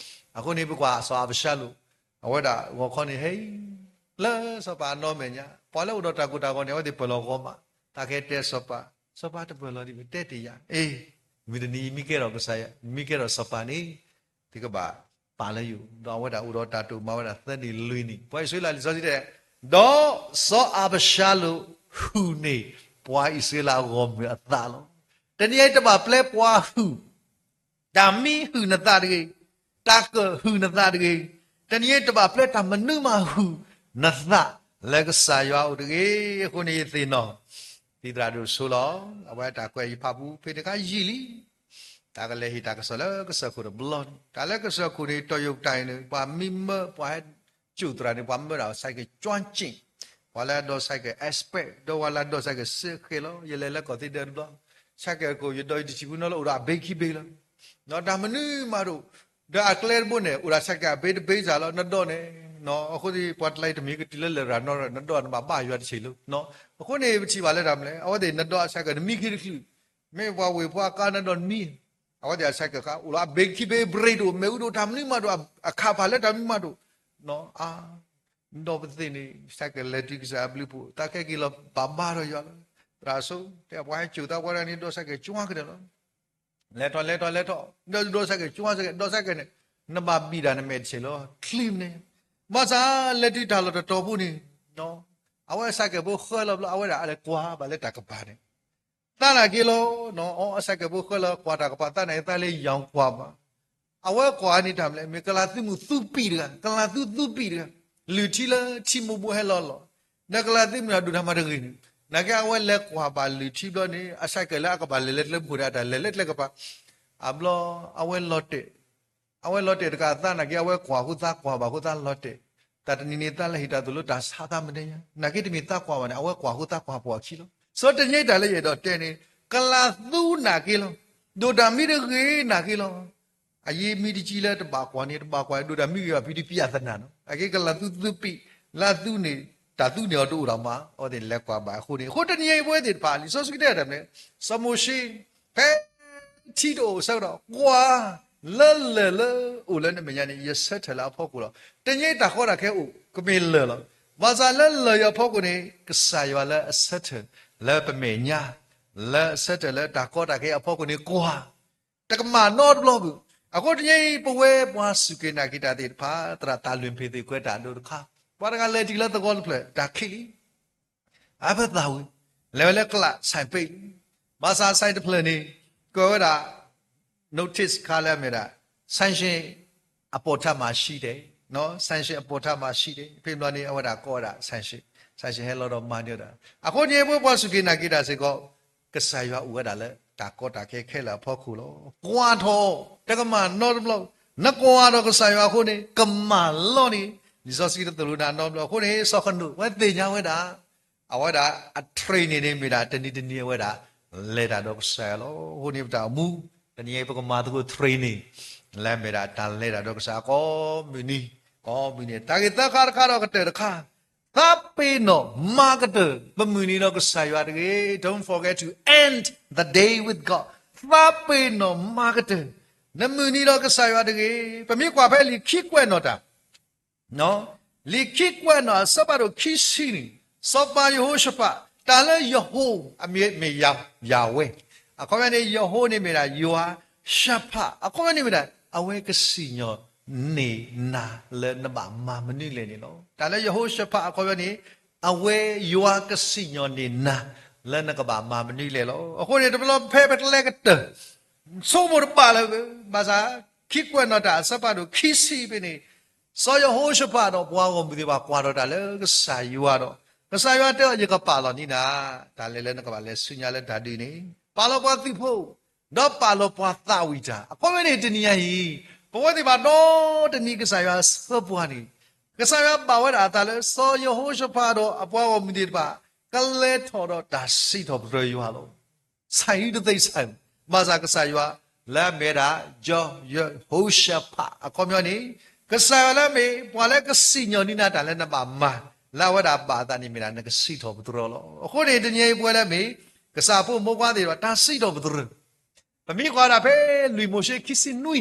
အဃိန့ၣ် ပကွၢ်စီၤအၤဘၡါလိၣ်, အဝဲဒၣ်ဂီၤခီန့ၣ်ဟဲအံၤ, လၢစီၤပၤအနီၢ်မဲာ်ညါ ပှၤလၢအိၣ်ဒီးတၢ်ကိၢ်တၢ်ဂီၤန့ၣ် အဝဲသ့ၣ်ပၢၢ်လီၤဂီၤမး, တၢ်ကဟဲတဲစီၤပၤ, စီၤပၤတပၢၢ်လီၤဒံး ပတဲတ့ၢ်ယၤ, အ့ မုၢ်တနံၤအံၤမ့ၢ်ကဲထီၣ်ကစၢ်ယွၤ, မ့ၢ်ကဲထီၣ်စီၤပၤန့ၣ်, သုကဘၣ်ပာ်လၢယအိၣ်, ဒီးအဝဲဒၣ်အိၣ်ဒီးတၢ်တိာ်မၤဝဲဒၣ်သၢနံၣ်လွံၢ်နံၣ်, ပှၤအံၣ်စရ့လး လံာ်စီဆှံတဲ, ဒီးစီၤအၤဘၡါလိၣ် ဟုၣ်န့ၢ်ပှၤအံၣ်စရ့လးဂီၢ်မုၢ်အသးလီၤ. တနံၤအံၤတဘၣ်ပျဲပှၤဟုၣ် တၢ်မံဟုၣ်နသးတဂ့ၤ, တၢ်ကၢၣ်ဟုၣ်နသးတဂ့ၤ, တနံၤအံၤတဘၣ်ပျဲတၢ်မနုၤမးဟုၣ်နသးလၢကစၢ်ယွၤအအိၣ်တဂ့ၤ. အဃိန့ၣ်ယသ့ၣ်နီၣ် သံသရၣ်ဒိၣ်ဆိလီၤ. အဝဲတၢ်ကွဲးယဖးပူၤ ဖဲတခါယံာ်လံ တၢ်ကလဲၤဟ့ၣ်တၢ်ကစီၣ်လၢကစၢၢ်ခိၣ်တဘျီန့ၣ်, တၢ်လၢကစၢၢ်ခိၣ်န့ၣ် တီၢ်ယိၤကတၢၢ်အံၤန့ၣ် ပှၤမံမၢ ပှၤဟဲကၠိၣ်သရၣ်န့ၣ် ပှၤမၢဒၣ် cycle ကၠွကၠ့ၣ်, ပှၤလၢအဒိး cycle expert ဒီးပှၤလၢအဒိး cycle စဲဃဲလီၤ. ယလဲၤလၢကီၢ်သ့ဒၢတဘျီ, cycle အခိၣ် ယဒိးယတဆံးဖုနီလၢအိၣ်ဒီးအဘ့ခံဘ့လီၤ. ဒီးတၢ်မနုၤမးဒိၣ်, ဒီးအကျဲတဘိန့ၣ် အိၣ်ဒီး cycle အဘ့တဘ့စၢ်လီၤ နဒိးန့ၣ်, အဃိသ့ၣ် ပှၤတလါအံၤတမံၤကတုၤလၢလဲၤရၤနီၣ် နဒိးနဘၣ်ဘၣ်ယွၤတဆံးလီၤ. အဃိန့ၣ် ပထံၣ်ဘၣ်လၢတၢ်မနုၤလဲၣ်, အဝဲသ့ၣ်နဒိးအ cycle နမံခ့တချုး မ့ၢ်ပှၤဝ့ၢ်ပှၤကါနဒိးနမံ, အဝဲသ့ၣ်အ cycle ခါ အိၣ်လီၤအဘ့ခံဘ့ brake တအိၣ် မ့ၣ်အူတအိၣ် တၢ်မနုၤမးဒိၣ် အခးဖးလၢတၢ်မနုၤမးဒိၣ်, အါ နဒိးပသ့ၣ်န့ၣ် cycle လဲၤတုၤကစၢ်အဘျုးပူၤ သးခဲက့ၤလီၤဘၣ်ဘါထီၣ်ယွၤလီၤ. သရၣ်စိၤ တဲပှၤဟဲစိာ်သးပှၢ်တဂၤန့ၣ် ဒိးစဲးကဲၣ်ကၠွါကဒီးလီၤ. လဲၤထီၣ်လဲၤထီၣ်လဲၤထီၣ် ဒီးဒိးစဲးကဲၣ်ကၠွါစဲးကဲၣ် ဒိးစဲးကဲၣ်န့ၣ် နဘၣ်ဘံၣ်တၢ်နမဲာ်တဆ့ၣ်လီၤ ချံမန့ၣ်. ဘၣ်ဆၣ်လဲၤတုၤတၢ်လီၢ်တတီၤဖိန့ၣ် အဝဲအစဲးကဲၣ်ဖိဃၢလီၤဘျီ အဝဲဒၣ်အလဲၤကွၢ်ဘၣ်လၢတၢ်ကပၤန့ၣ် သးနာ်က့လီၤ. အစဲးကဲၣ်ဖိဃၢလီၤ ကွၢ်တၢ်ကပၤ သးနာ်က့သးလၢယီၤကွၢ်ဘၣ် အဝဲကွၢ်န့ၣ်တၢ်မနုၤလဲၣ် မ့ၢ်ကလးသုမုၣ်သူပံာ်တဂၤ ကလးသုသူပံာ်တဂၤ လုၢ်ထံလၢထံမိၢ်ဘိဟဲလီၤလီၤ. ဒီးကလးသုမုၣ်တဒိၣ်တၢ်မၤတဂ့ၤန့ၣ် နာ်က့အဝဲလဲၤကွၢ်ဘၣ်လုၢ်ထံဘျီန့ၣ် အစဲးကဲၣ်လၢအကဘၣ်လဲၤလၢကျဲမုၢ်ခိၣ်ဒီး တၢ်လဲၤလၢကျဲကပၤ အဘျီ အဝဲလီၤတဲာ် အဝဲလီၤတဲာ်တကး သးနာ်က့အဝဲကွၢ်အဃိသးကွၢ်ဘၣ်အဃိသးလီၤတဲာ်. တၢ်တနံၤန့ၣ်သးလၢဟ့ၣ်တၢ်သိၣ်လိတၢ်ဆါသးမနုၤညါ နာ်က့တမ့ၢ်သးကွၢ်ဘၣ်န့ၣ် အဝဲကွၢ်အဃိသးကွၢ်ပှီၢ်အခံလီၤ. စီၤတနံၤအံၤတၢ်လၢယအဲၣ်ဒိးတဲန့ၣ် ကလးသူနာ်က့လီၤ. ဒိၣ်တၢ်မံတဂ့ၤနာ်က့လီၤ. အယံၤမံတကံလၢတဘၣ်ကွၢ်န့ၣ် တဘၣ်ကွၢ်န့ၣ် ဒိၣ်တၢ်မံဂ့ၤဘၣ်ဖံးတပျၢ်သနာ်နီၤ အက့ကလးသူသူပံာ် လၢသူန့ၣ် တၢ်သူန့ၢ်အီၤတအိၣ်ဒီးမး အဝဲသ့ၣ်လဲၤကွၢ်ဘၣ်အဃိန့ၣ် အဃိတနံၤအံၤပဝဲသ့ၣ်တဖၣ် လံာ်စီဆှံတဲတၢ်မနုၤလဲၣ် စီၤမိၤၡ့ ဖဲထံတအိၣ်အဆၢကတီၢ် ကွၢ်လၢလၢၢ်လၢအိၣ်လၢနမဲာ်ညါန့ၣ် ယဆၢထၢၣ်လၢအဖီခိၣ်လီၤ. တနံၤအံၤတၢ်ကီတၢ်ခဲအိၣ် ကမ့ၢ်လၢၢ်လီၤ. ဘၣ်ဆၣ်လၢလၢၢ်အံၤအဖီခိၣ်န့ၣ် ကစၢ်ယွၤလၢအဆၢထၢၣ်လၢပမဲာ်ညါ လၢအဆၢထၢၣ်လၢတၢ်ကီတၢ်ခဲအဖီခိၣ်န့ၣ် ကွၢ် တကမၣ်နီတဘျီဘၣ်. အဃိတနံၤအံၤ ပဝဲပှၤစူၢ်က့ၤနာ်က့ၤတၢ်သ့ၣ်တဖၣ် သရၣ်သးလွံၢ်ဖ့ၣ်သ့ၣ်ကွဲးတၢ်ဒိတခါ ပှၤတဂၤလဲၤတုၤလၢသဝီတဖျၢၣ် တၢ်ခံးလံ အဖၢသးဝံၤ လဲၤဝဲလၢကျး ဆိုင်ပိတ်လံ. ဘၣ်ဆၣ် ဆိုင်တဖျၢၣ်န့ၣ် ကၢၤဝဲဒၣ် notice ခါလၢအမ့ၢ်ဒၣ် sanction အပေါ်ထပ်မှာရှိတယ်, sanction အပေါ်ထပ်မှာရှိတယ်. ဖဲဘျီန့ၣ် အဝဲဒၣ်ကိးဝဲဒၣ် sanction, sanction ဟဲလီၤဒီးမၤန့ၢ်ဝဲဒၣ်. အဃိန့ၣ် ပဝဲပှၤစူၢ်က့ၤနာ်က့ၤတၢ်စ့ၢ်ကီး ကစၢ်ယွၤအိၣ်ဝဲဒၣ်လၢတၢ်ကီတၢ်ခဲခဲလၢာ်အဖီခိၣ်လီၤ. ကွၢ်ထီၣ် တကမၣ်နီတဘျီ, နကွၢ်ဒီးကစၢ်ယွၤအဃိန့ၣ် ကမၣ်လီၤန့ၣ် လံာ်စီဆှံတသိၣ်လိနၤနီတဘျီ. အဃိန့ၣ် စီၤဃနိာ် အဝဲသ့ၣ်ညါဝဲဒၣ် အဝဲဒၣ်အ training န့ၣ်မ့ၢ်ဒၣ် တနံၤတနံၤအဝဲဒၣ် လဲၤတၢ်ဒီးကစၢ်ယွၤလီၤ. အဃိန့ၣ်ပတၢ်အိၣ်မူ တနံၤအံၤ ပကမၤသကိး training လၢအမ့ၢ်ဒၣ်တၢ်လဲၤတၢ်ဒီးကစၢ်ယွၤကိးမုၢ်နံၤ, ကိးမုၢ်နံၤ. တၢ်ဂ့ၢ်သၢခါတခါဒီးကတၢၢ်တခါ, သးပ့ၤနီၣ်မၤကတၢၢ် ပမုၢ်နံၤဒီးကစၢ်ယွၤတဂ့ၤ. Don't forget to end the day with God. သးပ့ၤနီၣ်မၤကတၢၢ် နမုၢ်နံၤဒီးကစၢ်ယွၤတဂ့ၤ. ပမ့ၢ်ကွၢ်ဖဲလံာ်ခံကွဲးနီၣ်တၢ် လံာ်ခံကွဲးနီၣ်အဆၢဖးဒိၣ်ခံဆံန့ၣ်, စီၤပၤယဟိၤၡဖး, တၢ်လၢယဟိၤ အမ့ၢ် မ့ၢ်ယၤဝဲ, အခီပညီန့ၣ် ယဟိၤန့ၣ်မ့ၢ်ဒၣ်ယွၤ, ၡဖး အခီပညီန့ၣ်မ့ၢ်ဒၣ် အဝဲကစံၣ်ညီၣ်န့ၢ်နၤလၢနဘၣ်မၤမနုၤလဲၣ်န့ၣ်လီၤ. တၢ်လၢယဟိၤၡဖးအခီပညီန့ၣ် အဝဲယွၤကစံၣ်ညီၣ်န့ၢ်နၤ လၢနကဘၣ်မၤမနုၤလဲၣ်လီၤ. အဃိန့ၣ် တဘျီဖဲပတလဲကတၢၢ် ဆိကမိၣ်တဘၣ်လၢၤဘၣ်, ဘၣ်ဆၣ် ခံကွဲးနီၣ်တၢ်အဆၢဖးဒိၣ်ခံဆံဖဲန့ၣ်, စီၤယဟိၤၡဖးဒီးပှၤဂီၢ်မုၢ်သ့ၣ်တဖၣ်ကွၢ်ထီၣ်တၢ်လၢကစၢ်ယွၤဒီး, ကစၢ်ယွၤတဲအီၤ ယကပာ်လီၤန့ၢ်နၤ တၢ်လဲၤလၢနကဘၣ်လဲၤဆူညါလၢတၢ်ဒုးန့ၣ်, ပာ်လီၤပှၤသုးဖိ, ဒီးပာ်လီၤပှၤသးဝံၣ်တၢ်. အခီပညီန့ၣ် တနံၤညါအံၤ, ပဝဲသ့ၣ်တဖၣ်ဒီတနံၤကစၢ်ယွၤဆှၢပှၤန့ၣ်, ကစၢ်ယွၤဘၣ်ဝဲဒၣ်အသးလၢ စီၤယဟိၤၡဖးဒီးအပှၤဂီၢ်မုၢ်သ့ၣ်တဖၣ် ကလဲၤထီၣ်ဒီးတၢ်စံးထီၣ်ပတြၢၤယွၤလီၤ. ဆၢအံၤတသ့ဆၢအံၤ, ဘၣ်ဆၣ်ကစၢ်ယွၤ လၢအမ့ၢ်ဝဲဒၣ် စီၤယဟိၤၡဖး အခီပညီန့ၣ်, ကစၢ်ယွၤလၢအမ့ၢ် ပှၤလၢကစံၣ်ညီၣ်န့ၢ်နၤတၢ်လၢနဘၣ်မၤ, လၢအဝဲဒၣ်ဘၣ်အသးန့ၣ်မ့ၢ်ဒၣ် နကစံးထီၣ်ပတြၢၤလီၤ. အဃိန့ၣ် တနံၤအံၤပဝဲလၢအမ့ၢ် ကစၢ်ဖိမိၢ်ပှၢ်သ့ၣ်တဖၣ် တၢ်စံးထီၣ်ပတြၢၤ, ပမ့ၢ်ကွၢ်ဒၣ်ဖဲလွံၢ်မိၤၡ့ခံဆံနွံ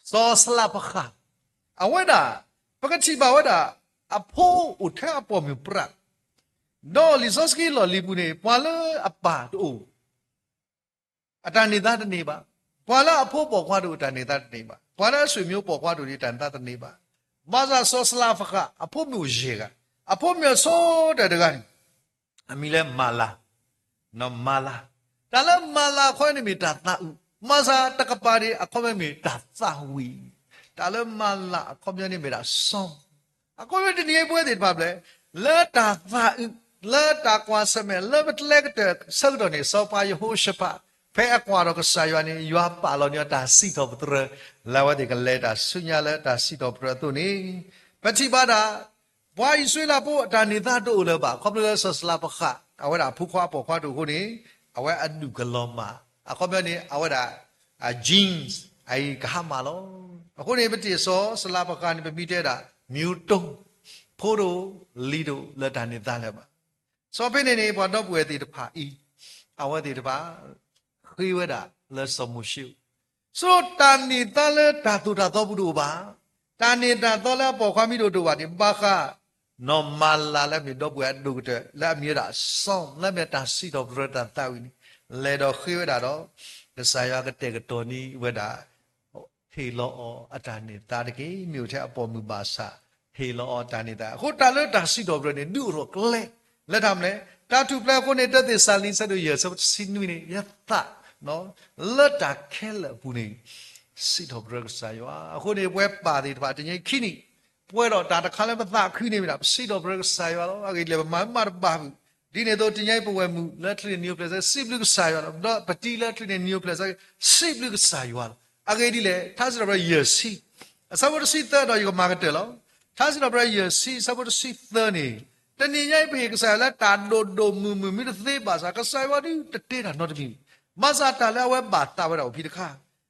စီၤစလးပဃၣ်, အဝဲဒၣ် ပကထံၣ်ဘၣ်ဝဲဒၣ် အဖိအိၣ်ထဲအပိာ်မုၣ်ပြး, ဒီးလံာ်စီဆှံလီၢ်လံၤပူၤန့ၣ် ပှၤလၢအပၢ်တအိၣ် အတၢ်န့ၢ်သါတန့ၢ်ဘၣ်, ပှၤလၢအဖိပိာ်ခွါတအိၣ် တၢ်န့ၢ်သါတန့ၢ်ဘၣ်, ပှၤလၢအဆွေမျိုးပိာ်ခွါတအိၣ်န့ၣ် တၢ်န့ၢ်သါတန့ၢ်ဘၣ်. ဘၣ်ဆၣ်စီၤစလးပဃၣ် အဖိမုၣ်အိၣ်ယဲၢ်ဂၤ, အဖိမုၣ်အဆိကတၢၢ်တဂၤန့ၣ် အမံၤလၢမၤလၤ, မၤလၤ, တၢ်လၢမၤလၤအခီပညီန့ၣ်မ့ၢ်တၢ်သးအုး, မၤစၢ်တကပၤန့ၣ် အခီပညီမ့ၢ်တၢ်သးဝံၣ်, တၢ်လၢမၤလၤအခီပညီန့ၣ်မ့ၢ်ဒၣ်စီၤ, အခီပညီတနံၤအံၤပဝဲသ့ၣ်တဖၣ်ဘျဲၣ်, လၢတၢ်သးအုး, လၢတၢ်ကွၢ်ဆၢၣ်မဲာ် လၢပတလဲကတၢၢ်ဆၢကတီၢ်န့ၣ် စီၤပၤယဟိၤၡဖး ဖဲအကွၢ်ဒီးကစၢ်ယွၤန့ၣ် ယွၤပာ်လီၤန့ၢ်အီၤတၢ်စံးထီၣ်ပတြၢၤ, လၢအဝဲသ့ၣ်ကလဲၤတၢ်ဆူညါလၢတၢ်စံးထီၣ်ပတြၢၤအသိးန့ၣ်, ပထံၣ်ဘၣ်ဒၣ် ပှၤအံၣ်စရ့လးဖိအတၢ်န့ၢ်သါတအိၣ်လၢၤဘၣ် ခီဖျိလၢစီၤစလးပဃၣ် အဝဲဒၣ်အဖိခွါအပိာ်ခွါတအိၣ်အဃိန့ၣ်, အဝဲအဒူၣ်ကလီၤမၢ်, အခီပညီန့ၣ် အဝဲဒၣ် genes အံၤကဟါမၢ်လီၤ. အဃိန့ၣ် ပထံၣ်စီၤစလးပဃၣ်န့ၣ် ပမံၤတဲဒၣ် မျိုးတုန်း, ဖိတအိၣ်, လံၤတအိၣ်လၢတၢ်န့ၢ်သါလၢၤဘၣ်. စီၤဖဲန့ၣ်န့ၣ် ပှၤဒီပုၢ်ဝဲၢ်သ့ၣ်တဖၣ်အံၤ, အဝဲသ့ၣ်တဖၣ် ဃ့ဝဲဒၣ်လၢစီၤမိၤၡ့အအိၣ်, ဆိတၢ်န့ၢ်သါလၢတၢ်သိၣ်တၢ်သီပူၤတအိၣ်ဘၣ်, တၢ်န့ၢ်တၢ်သီလၢအပိာ်ခွါမံၤတအိၣ်တအိၣ်ဘၣ်န့ၣ် ဘၣ်ဃး နီၢ်မၤလၤလၢအမ့ၢ်ဒီပုၢ်ဝဲၢ်အဒိၣ်ကတၢၢ် လၢအမံၤဝဲဒၣ် Psalm လၢအမ့ၢ်တၢ်စံးထီၣ်ပတြၢၤတၢ်သးဝံၣ်န့ၣ် လဲၤဒီးဃ့ဝဲဒၣ်ဒီး ကစၢ်ယွၤကတဲာ်ကတီၤန့ၢ်ဝဲဒၣ် ဟ့ၣ်လီၤအီၤအတၢ်န့ၢ်သါတက့ၢ်. မ့ၢ်အိၣ်ထဲအပိာ်မုၣ်ဘၣ်ဆၣ် ဟ့ၣ်လီၤအီၤတၢ်န့ၢ်သါ. အဃိတၢ်လၢတၢ်စံးထီၣ်ပတြၢၤန့ၣ် ဒုးအိၣ်ထီၣ်ကျဲ လၢတၢ်မနုၤလဲၣ်. တၢ်ထူၣ်ဖျဲးအဃိန့ၣ် တၢသ့းစၤလနံ ဆၢဒိၣ်ယဲၢ် ဆၢဖိတဆံနွံန့ၣ် ယသး လၢတၢ်ခဲလၢာ်အပူၤန့ၣ် စံးထီၣ်ပတြၢၤကစၢ်ယွၤ. အဃိန့ၣ် ပဝဲပၢ်သ့ၣ်တဖၣ် တနံၤအံၤခံနံၣ် ပှဲၤဒီးတၢ်တခါလၢပသးခုန့ၢ်ဝဲဒၣ် ပစံးထီၣ်ပတြၢၤကစၢ်ယွၤလီၤ. အဂ့ၢ်ဒ်လဲၣ် ပမၤမၢ်တဘၣ်ဘုၣ်. ဒ်န့ၣ်အသိး တနံၤအံၤ ပဝဲၢ်မုၣ်လၢအချံန့ၣ် နံၤအိၣ်ဖျဲၣ်ဆၢ စံးဘျုးကစၢ်ယွၤလီၤ. ဒီးပတံၤလၢအချံန့ၣ် နံၤအိၣ်ဖျဲၣ်ဆၢ စံးဘျုးကစၢ်ယွၤလီၤ. အဂ့ၢ်ဒ်လဲၣ် ထါစံးထီၣ်ပတြၢၤယဲၢ်ဆံ အဆၢဖိတဆံသၢဒီး ယကမၤကတၢၢ်လီၤ. ထါစံးထီၣ်ပတြၢၤယဲၢ်ဆံ အဆၢဖိတဆံသၢန့ၣ် တနံၤညါအံၤ ပဟ့ၣ်ကစၢ်ယွၤလၢတၢ်ဒိၣ်ဒိၣ်မုၢ်မုၢ်မ့ၢ်တသ့ဘၣ်ဆၣ် ကစၢ်ယွၤဒုးတတဲတၢ်နီတမံၤ, ဘၣ်ဆၣ်တၢ်လၢအဝဲဘၣ်သးဝဲဒၣ်အိၣ်ဖဲတခါ.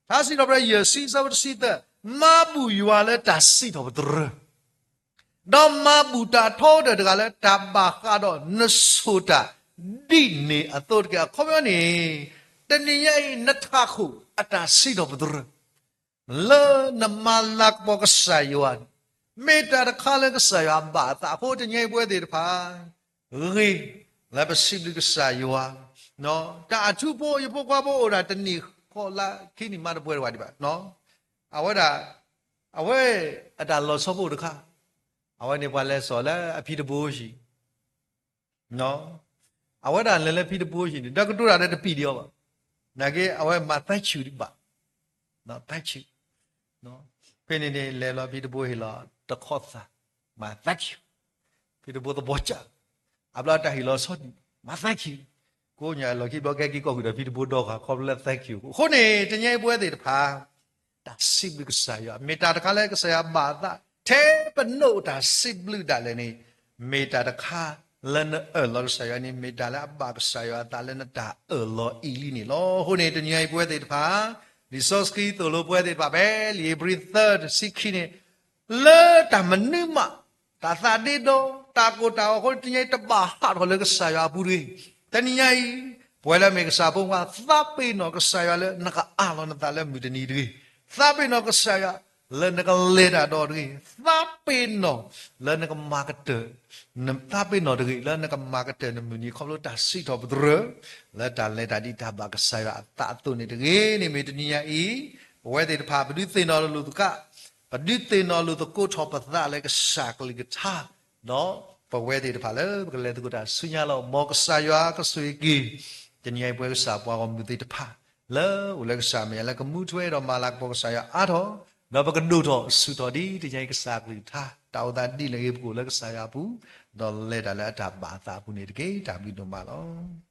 ထါစံးထီၣ်ပတြၢၤယဲၢ်ဆံ အဆၢဖိတဆံသၢ, မၤဘူၣ်ယွၤလၢတၢ်စံးထီၣ်ပတြၢၤ ဒီးမၤဘူၣ်တၢ်ထီကတၢၢ်တဂၤလၢတၢ်ဘၣ်ဃးဒီးနဆိၣ်တၢ် ဒ်န့ၣ်အသိးတက့ၢ်. အခီပညီန့ၣ် တနံၤညါအံၤ နထးခိၣ်အတၢ်စံးထီၣ်ပတြၢၤ လၢနမၤလၤကပီၤကစၢ်ယွၤန့ၣ် မ့ၢ်တၢ်တခါလၢကစၢ်ယွၤဘၣ်အသးအဃိ တနံၤညါအံၤပဝဲသ့ၣ်တဖၣ် ဂ့ၤလၢပစံးဘျုးကစၢ်ယွၤ, တၢ်အထူဖိ ယဖိခွါဖိအိၣ်ဒၣ်တနံၣ်ဃိးလါခံနံၣ်မး တပှဲၤတဝဲဒံးဘၣ်, အဝဲဒၣ် အဝဲအတၢ်လီၤဆီဖိတခါ, အဝဲန့ၣ်ပှၤလဲၤစိာ်လၢအဖံတဘိဟံၣ် အဝဲဒၣ်လဲၤလၢဖံတဘိဟံၣ်န့ၣ် ဒီးကတိၤတၢ်ဒီးတပံာ်ဒံးအီၤဘၣ်. နာ်က့ အဝဲမၤသးဆူၣ်ဒံးဘၣ်, သးဆူၣ်, ဖဲန့ၣ်န့ၣ် လဲၤလီၤဖံတဘိဟ့ၣ်လီၤတခီသၣ်, မၤသးဆူၣ်, ဖံတဘိသဘီစၢ်, အဘျီတၢ်ဟ့ၣ်လီၤဆီဒံး, မၤသးဆူၣ်, ကိးညါလီၢ်ခံဘျီကဲက့ၤကီၢ်ဃုာ်ဒီးဖံတဘိဒီဃာ် ခီဖျိလၢသးဆူၣ်အဃိန့ၣ် တနံၤညါအံၤပဝဲသ့ၣ်တဖၣ် တၢ်စံးဘျုးကစၢ်ယွၤ မ့ၢ်တၢ်တခါလၢကစၢ်ယွၤဘၣ်အသး, ထဲပနီၣ်တၢ်စံးဘျုးဒၣ်လဲာ်န့ၣ်, မ့ၢ်တၢ်တခါလၢနအၢၣ်လီၤကစၢ်ယွၤန့ၣ် မ့ၢ်တၢ်လၢအဘၣ်ကစၢ်ယွၤအသးလၢနတၢ်အၢၣ်လီၤအံၤလံန့ၣ်လီၤ. အဃိန့ၣ် တနံၤညါအံၤပဝဲသ့ၣ်တဖၣ်, လံာ်စီဆှံသိၣ်လိပဝဲသ့ၣ်တဖၣ်ဖဲလံာ်ဧ့ၤဘြံၤသၢ တဆံခံန့ၣ် လၢတၢ်မနုၤမး, တၢ်သးဒ့ဒီ, တၢ်ကိၢ်တၢ်ဂီၤအဃိ တနံၤညါအံၤတဘၣ်ဟးထီၣ်လၢကစၢ်ယွၤအပူၤတဂ့ၤ. တနံၤညါအံၤ ပဝဲလၢအမ့ၢ်ကစၢ်ဖိခွါ သးပ့ၤနီၣ်ကစၢ်ယွၤလၢနကအးလီၤနသးလၢမုၢ်တနံၤတဂ့ၤ. သးပ့ၤနီၣ်ကစၢ်ယွၤလၢနကလဲၤတၢ်ဒီးတဂ့ၤ. သးပ့ၤနီၣ်လၢနကမၤကတၢၢ် သးပ့ၤနီၣ်တဂ့ၤ လၢနကမၤကတၢၢ်နမုၢ်နံၤခီဖျိတၢ်စံးထီၣ်ပတြၢၤ လၢတၢ်လဲၤတၢ်ဒ်တၢ်ဘၣ်ကစၢ်ယွၤအသးအသိးန့ၣ်တဂ့ၤန့ၣ် မ့ၢ်တနံၤညါအံၤ ပဝဲသ့ၣ်တဖၣ် ပဒုးသ့ၣ်နီၣ်လိာ်သကိး, ပဒုးသ့ၣ်နီၣ်လိာ်သကိးထီၣ်ပသးလၢကစၢ်ကလုၢ်ကထါ, ဒီးပဝဲသ့ၣ်တဖၣ်လၢပကလဲၤသကိးတၢ်ဆူညါလီၤ. မ်ကစၢ်ယွၤကဆိၣ်ဂ့ၤက့ၤ တနံၤညါအံၤပဝဲကစၢ်ပှၤဂီၢ်မုၢ်သ့ၣ်တဖၣ် လၢအိၣ်လၢကစၢ်မဲာ်ညါလၢကမူထွဲဒီးမၤလၤကပီၤကစၢ်ယွၤအါထီၣ်, ဒီးပကဒိၣ်ထီၣ်ဆူၣ်ထီၣ်ဒ်တနံၤညါအံၤကစၢ်ကလုၢ်ကထါ တၢ်အိၣ်သးဒ်လဲၣ်ဂ့ၤ ပကအိၣ်လၢကစၢ်ယွၤအပူၤ, ဒီးလဲၤတၢ်လၢအတၢ်ဘၣ်အသးအပူၤန့ၣ်တက့ၢ်. တၢ်ဘျုးဒိၣ်မးလီၤ.